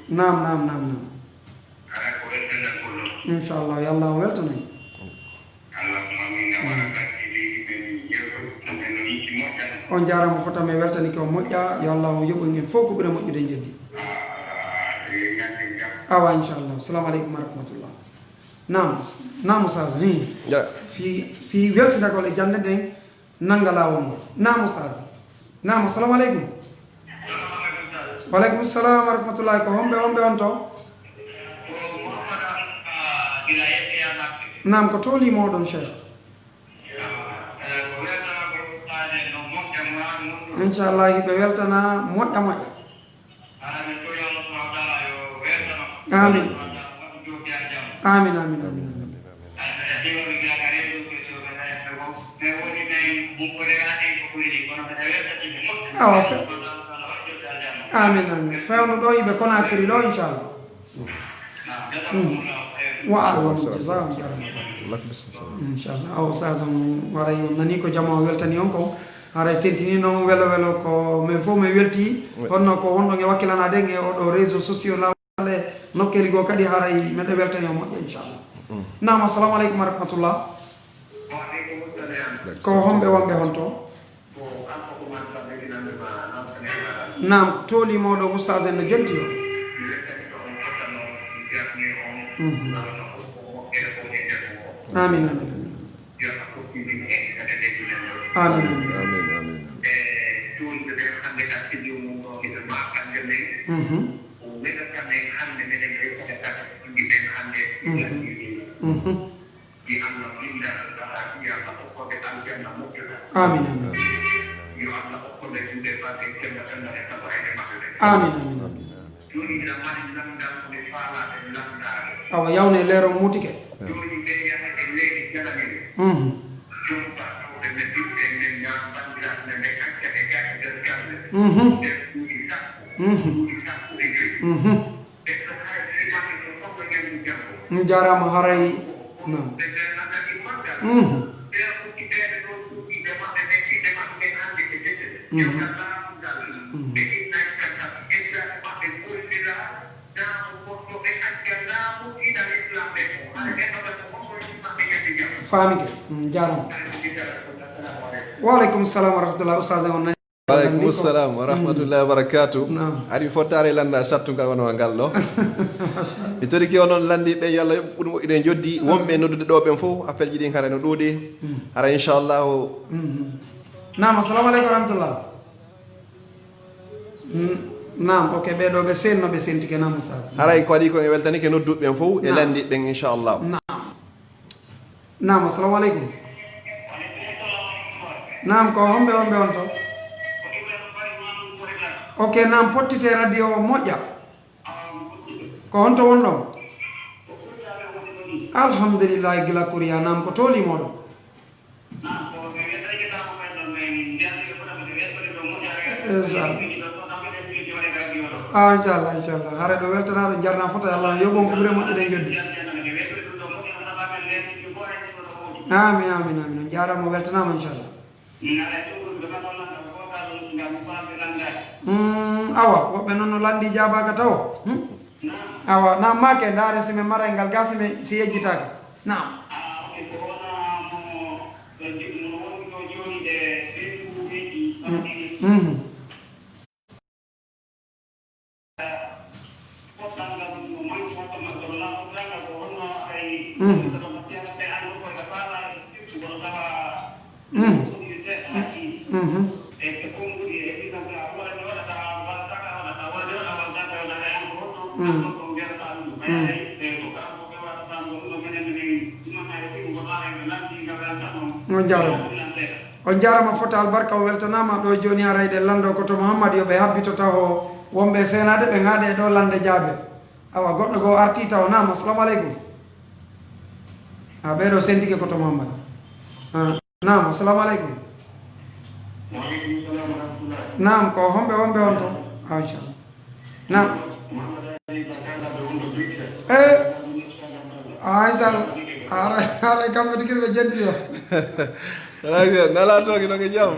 Naam, naam, naam, naam. Inchallah, yo Allah on weltano en. On jarama fota, mi weltanike on moƴƴa, yo Allah on yoɓu en fof ko ɓuri moƴƴude en jeddi. Awa, inchallah. Assalamu aleykum wa rahmatullah. Naam, naam, Oustaz, hi. Ya. Fi, fi weltindagol e jannde nden nannga laawol ngol. Naam, Oustaz. Naam, assalamu aleykum. Wa aleykum salam wa rahmatullahi. Ko homɓe, homɓe on to? Naam, ko tooli moɗon, Cheikh? Inchallah, hiɓe weltana moƴƴa moƴƴa. Amin. Amin, amin, amin, amin. Awa, fe-, amin, amin. Fewndo ɗo yiɓe Conakry ɗo, inchallah. Mm. Wa aleykum salam. Inchallah. Awa, Oustaz, on waray, on nani ko jama o weltani on kon. Haray tentini noon welo welo ko men fof men welti. Oui. Honno ko wonɗon e wakkilanaade en e oɗo réseau sociaux laawol e nokkeeli goo kadi haray meɗen weltani on moƴƴa inchallah. Mm. Naam, assalamu aleykum wa rahmatullah. Ko homɓe wonɓe honto? Naam, tooli moɗon Oustaz en no jonti o. Mhm. Amin, amin, amin. Amin, amin. Amin, amin. Mhm. Mhm. Mhm. Amin, amin. Amin, amin, amin. Awa, yawne leero mutike. Mhm. Mhm. Mhm. Mhm. On jaaraama haray. Naam. Mhm. Mhm. Faamike. Mm, jaaraama. Wa aleykum salam wa rahmatullah, Oustaz, on nani? Wa aleykum salam wa rahmatullahi wa barakatuh. Naam. Ari fottaare lannda sattungal wano ngal ɗo. Mi torike onon lanndiiɓe, yo Allah yoɓ ɓuri moƴƴude e joddi. Wonɓe noddude ɗo ɓen fof, appel ji ɗin haray no ɗuuɗi. Mm. Haray inchallahu. Mhm. Naam, assalamu aleykum wa rahmatullah. Mm, naam, ok, ɓee ɗo ɓe seenno, ɓe seentike, naam, Oustaz. Haray ko waɗi ko en weltanike nodduɓe ɓen fof e lanndiiɓe ɓen, inchallah. Naam. Naam, assalamu aleykum. Naam, ko homɓe, homɓe on to? Ok, naam, pottite radio o moƴƴa. Ko honto wonɗon? Alhamdulillahi, gila Kouriya, naam, ko tooli moɗon? Inchallah. Ah, inchallah, inchallah. Hara ɗo weltanaaɗo, jarnaa fota, Allah yoɓon ko ɓure moƴƴude e joddi. Amin, amin, amin. On jaaraama, o weltanaama, inchallah. Mm, awa, woɓɓe noon no lanndii jaabaaka tawo. Hmm? Awa, naam, maake, ndaare si min maray ngal gaa, si min, si yejjitaaka. Naam. Mm. Mhm. Mhm. Mhm. Mhm. Mm. On jaaraama. On jaaraama fota, albarka, o weltanaama. Ɗo jooni haray ɗe lanndo ko to Muhammad, yo ɓe habbito taho wonɓe seenaade, ɓe ŋaaɗe e ɗo lannde jaabe. Awa, goɗɗo goo artii taho. Naam, assalamu aleykum. A, ɓee ɗo sentike ko to Muhammad. A, naam, assalamu aleykum. Naam, ko homɓe wonɓe on to? A, inchallah. Naam. Eh, a, inchallah. Haray, haray kamɓe tigi ɓe jenti o. Nala togi no ko jam.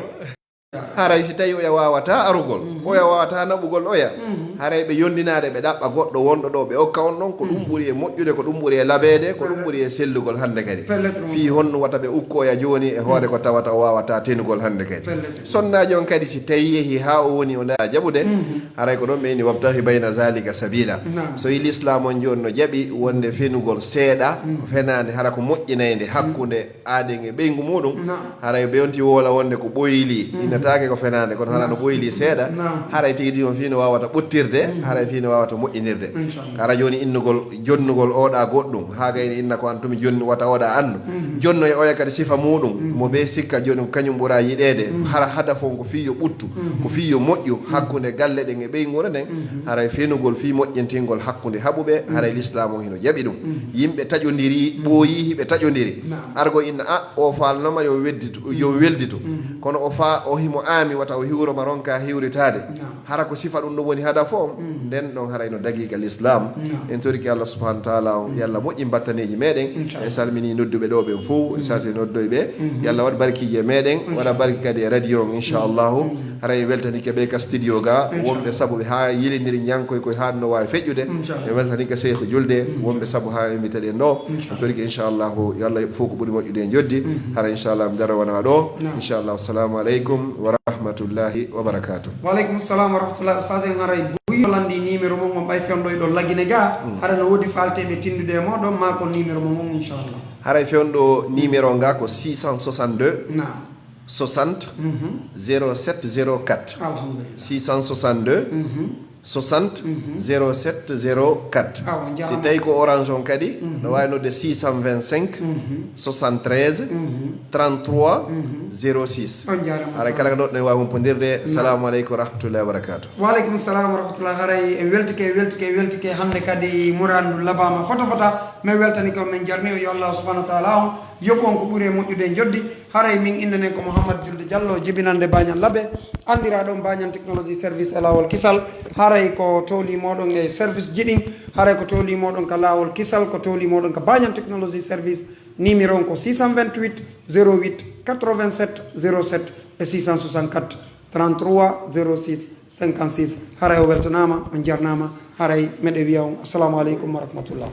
Haray si tawi oya waawata arugol, mhm, oya waawata naɓugol oya, mhm, haray ɓe yondinaade, ɓe ɗaɓɓa goɗɗo wonɗo ɗo, ɓe okka on ɗon ko ɗum, mhm, ɓuri e moƴƴude, ko ɗum ɓuri e labeede, ko ɗum, pellet, ɓuri e sellugol hannde kadi. Pellet, ɗum. Fii honno wata ɓe ukko oya jooni e hoore, mhm, ko tawata o waawata tenugol hannde kadi. Pellet. Sonnaajo on kadi si tawi yehi haa o woni o ndaara jaɓude, mhm, haray ko ɗon ɓe inni, "Wabtaghi bayna zalika sabila." Naam. So yi Lislaam on jooni no jaɓi wonde fenugol seeɗa, mhm, fenaande, hara ko moƴƴinaynde, mhm, hakkunde aaden e ɓeyngu muuɗum, naam, haray ɓe yonti woola wonde ko ɓoyli, mhm, innataake ko fenaande, kono hara no, naam, ɓoyli seeɗa, naam, haray tigi tigi on fii no waawata ɓuttirde, mhm, haray fii no waawata moƴƴinirde. Inchallah. Hara jooni innugol, jonnugol oɗa goɗɗum, haa gayni inna ko an tumi jonni, wata oɗa anndu. Mhm. Jonno e oya kadi sifa muuɗum, mhm, mo ɓe sikka jooni ko kañum ɓura yiɗeede, mhm, hara hadafu on ko fii yo ɓuttu, mhm, ko fii yo moƴƴu, mhm, hakkunde galle ɗen e ɓeynguure nden, mhm, haray fenugol fii moƴƴintingol hakkunde haɓuɓe, mhm, haray Lislaam on hino jaɓi ɗum. Mhm. Yimɓe taƴondiri, mhm, ɓooyii hiɓe taƴondiri. Naam. Argo inna, a, o faalnoma yo wedditu, yo, mhm, welditu. Mhm. Kono o fa-, o himo aami wata o hiwroma ronka hiwritaade. Naam. Hara ko sifa ɗum ɗum woni hadafu on, mhm, nden ɗon haray no dagiiga Lislaam. Naam. En torike Allah subhanahu wa taala on, mhm, yo Allah moƴƴin battaneeji meɗen. Inchallah. En salmini nodduɓe ɗo ɓen fow, en, mhm, salmini noddoyɓe. Mhm. Yo Allah waɗ barkiiji e meɗen, inchallah, waɗa barki kadi e radio on, inchallahu. Mhm. Haray en weltanike ɓe ka studio ga, inchallah, wonɓe sabu ɓe haa yilindiri ñankoy koy haa no waawi feƴƴude. Inchallah. En weltanike Seeku Julde, mhm, wonɓe sabu haa invité ɗen ɗo. Inchallah. En torike, inchallahu, yo Allah yoɓ fof ko ɓuri moƴƴude e joddi. Mhm. Hara, inchallah, mi daro wona ɗo. Naam. Inchallah, assalamu aleykum wa rahmatullahi wa barakatuh. Wa aleykum salam wa rahmatullahi. Ustaz, en haray buy lanndi numéro mon on ɓay fewndo e ɗo Lagine ga. Mm. Hara no woodi faalteeɓe tindude e moɗon, ma ko numéro mon on, inchallah. Haray fewndo numéro nga ko six cent soixante-deux. Naam. Soixante, mhm, zéro sept zéro quatre. Alhamdulillah. Six cent soixante-deux, mhm, soixante, mhm, zéro sept zéro quatre. Awa, on jaaraama. Si tawi ko Orange on kadi, mhm, no waawi nodde six cent vingt-cinq, mhm, soixante-treize, mhm, trente-trois, mhm, zéro six. On jaaraama. Haray kala ko ɗon ɗen waawi humpondirde. Naam. Salamu aleykum wa rahmatullahi wa barakatuh. Wa aleykum salam wa rahmatullah. Haray en weltike, en weltike, en weltike. Hannde kadi Muradu labaama fota fota. Men weltani ko men jarni o, yo Allah subhanahu wa taala on yoɓu on ko ɓuri e moƴƴude e joddi. Haray min innde nden ko Mouhammad Julde Diallo, jibinande Bañan Labe, anndiraaɗo on Bañan Technologie Service e laawol kisal. Haray ko towli mooɗon e service ji ɗin, haray ko towli mooɗon ka laawol kisal, ko towli mooɗon ka Bañan Technologie Service. Numéro on ko six cent vingt-huit zéro huit quatre-vingt-sept zéro sept e six cent soixante-quatre trente-trois zéro six cinquante-six. Haray o weltanaama, on jarnaama. Haray meɗe wiya on assalamu aleykum wa rahmatullah.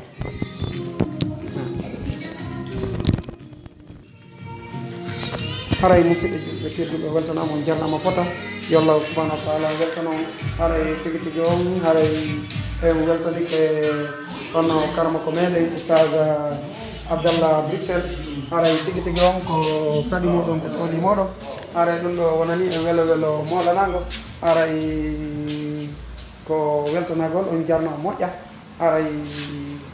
Haray musidɓe julɓe tedduɓe, weltanaama, on jarnaama fota. Yo Allah subhanahu wa taala weltano on. Haray tigi tigi on, haray en weltanike hono karama ko meɗen Oustaz Abdallah Bruxelles. Haray tigi tigi on ko saɗi moɗon, ko towli moɗon. Haray ɗum ɗo wonani en welo welo moolanaango. Haray ko weltanagol, on jarno moƴƴa. Haray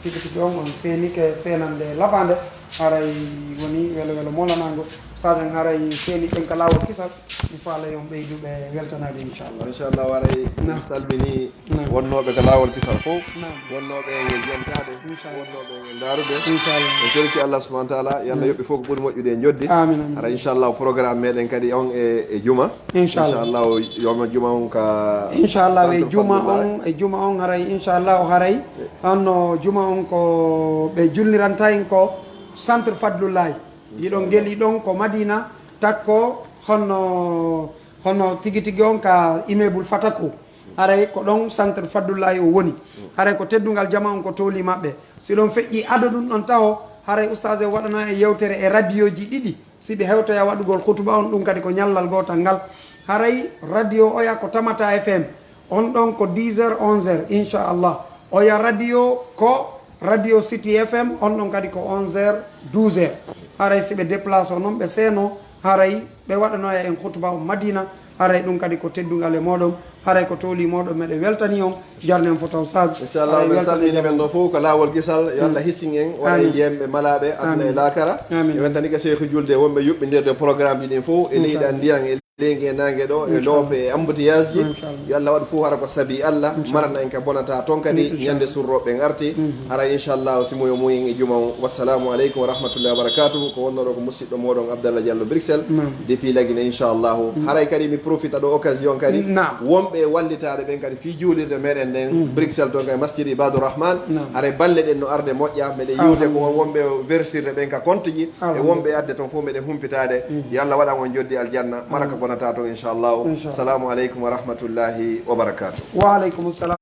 tigi tigi on, on seenike seenande labande. Haray woni welo welo moolanaango. Sajan haray seeni ɓen ka laawol kisal, mi faala yo on ɓeydu ɓe weltanaade, inchallah. Inchallah, haray mi salmini wonnooɓe ka laawol kisal fof, wonnooɓe e ngel yontaade, wonnooɓe e ngel ndaarude. Inchallah. En torki Allah subhanahu wa taala, yo Allah yoɓ ɓe fof ko ɓuri moƴƴude e njoɓdi. Amin, amin. Haray inchallah programme meɗen kadi on e e juma. Inchallah. Inchallah, yoma juma on ka inchallah e juma on e juma on haray inchallah haray, honno juma on ko ɓe julniranta en ko centre fadlullahi. Yiɗon geli ɗon ko Madina, takko honno honno tigi tigi on ka immeuble Fataku. Haray ko ɗon centre Fadlullahi o woni. Haray ko teddungal jama on ko tooli maɓɓe. Si ɗon feƴƴi ado ɗum ɗon taho, haray ustaas en waɗana en yewtere e radioji ɗiɗi. Si ɓe hewtoya waɗugol khutuba on, ɗum kadi ko ñallal gootal ngal. Haray radio oya ko Tamata F M. On ɗon ko dix heures, onze heures, inchallah. Oya radio ko radio City F M, on ɗon kadi ko onze heures, douze heures. Haray si ɓe déplace o noon ɓe seeno, haray ɓe waɗanoya en khutba on Madina. Haray ɗum kadi ko teddungal e mooɗon. Haray ko tooli mooɗon, meɗen weltani on. Jarnen foto Oustaz. Inchallah, men salmini men ɗo fof ko laawol kisal. Yo Allah hissin en, waɗa en yiyemɓe malaaɓe aduna e laakara. Amin. En weltanike Cheikh Julde wonɓe yuɓɓindirde programme ji ɗin fof e leyɗe ndiyan e leydi e naange ɗo e loope e embouteillage ji. Yo Allah waɗu fof hara ko sabi Allah marana en ka bonata toon kadi ñande surroɓe en arti. Hara inchallah o simoyo mumen e juma on. Wassalamu aleykum wa rahmatullahi wa barakatuhu. Ko wonno ɗo ko musidɗo moɗon Abdallah Diallo Bruxelles depuis Lagine inchallahu. Haray kadi mi profita ɗo occasion kadi wonɓe e wallitaade ɓen kadi fii juulirde meɗen nden Bruxelles toon kadi Masjid Ibadu Rahman. Haray balle ɗen no arde moƴƴa, meɗen yiwde ko wonɓe versirde ɓen ka compte ji e wonɓe adde toon fof meɗen humpitaade. Yo Allah waɗan on joddi aljanna mara ka bonata toon inchallahu. Salamu aleykum wa rahmatullahi wa barakatuh. Wa aleykum salam.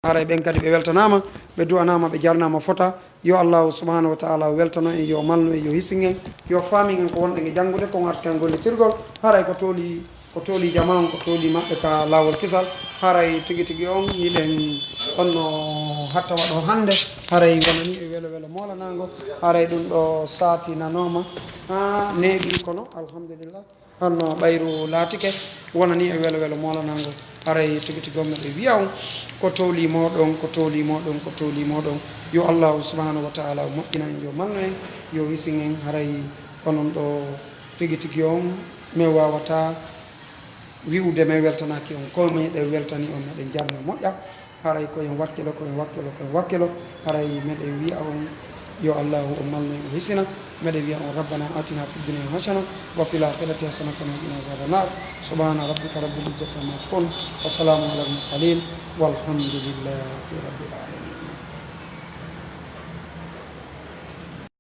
Haray ɓen kadi ɓe weltanaama, ɓe du'anaama, ɓe jarnaama fota. Yo Allahu subhanahu wa taala weltano en, yo malnu en, yo hisin en, yo faamin en ko wonɗen e janngude, ko on arti kan gollitirgol. Haray ko tooli ko tooli jama on, ko tooli maɓɓe ka laawol kisal. Haray tigi tigi on hiɗen onno hattawa ɗo hannde. Haray wonani e welo welo moolanango. Haray ɗum ɗo saatinanooma ha neeɓi kono alhamdulillah. Honno ɓayru laatike wonani e welo welo moolanango. Haray tigi tigi on meɗen wiya on ko tooli mooɗon, ko tooli mooɗon, ko tooli mooɗon. Yo Allahu subhanahu wa taala moƴƴinan en, yo mannu en, yo hisin en. Haray onon ɗo tigi tigi on min wawata wi'ude min weltanaki on, ko meɗen weltani on, meɗen jarni on moƴƴa. Haray ko en wakkilo, ko en wakkilo, ko en wakkilo. Haray meɗen wi'a on yo Allahu o malnu en o hisina. Meɗen wi'a on rabbana atina fid dunya hasana wa fil akhirati hasanatan wa qina azaban nar. Subhana rabbika rabbil izzati amma yasifun wa salamun alal mursalin walhamdulillahi rabbil alamin.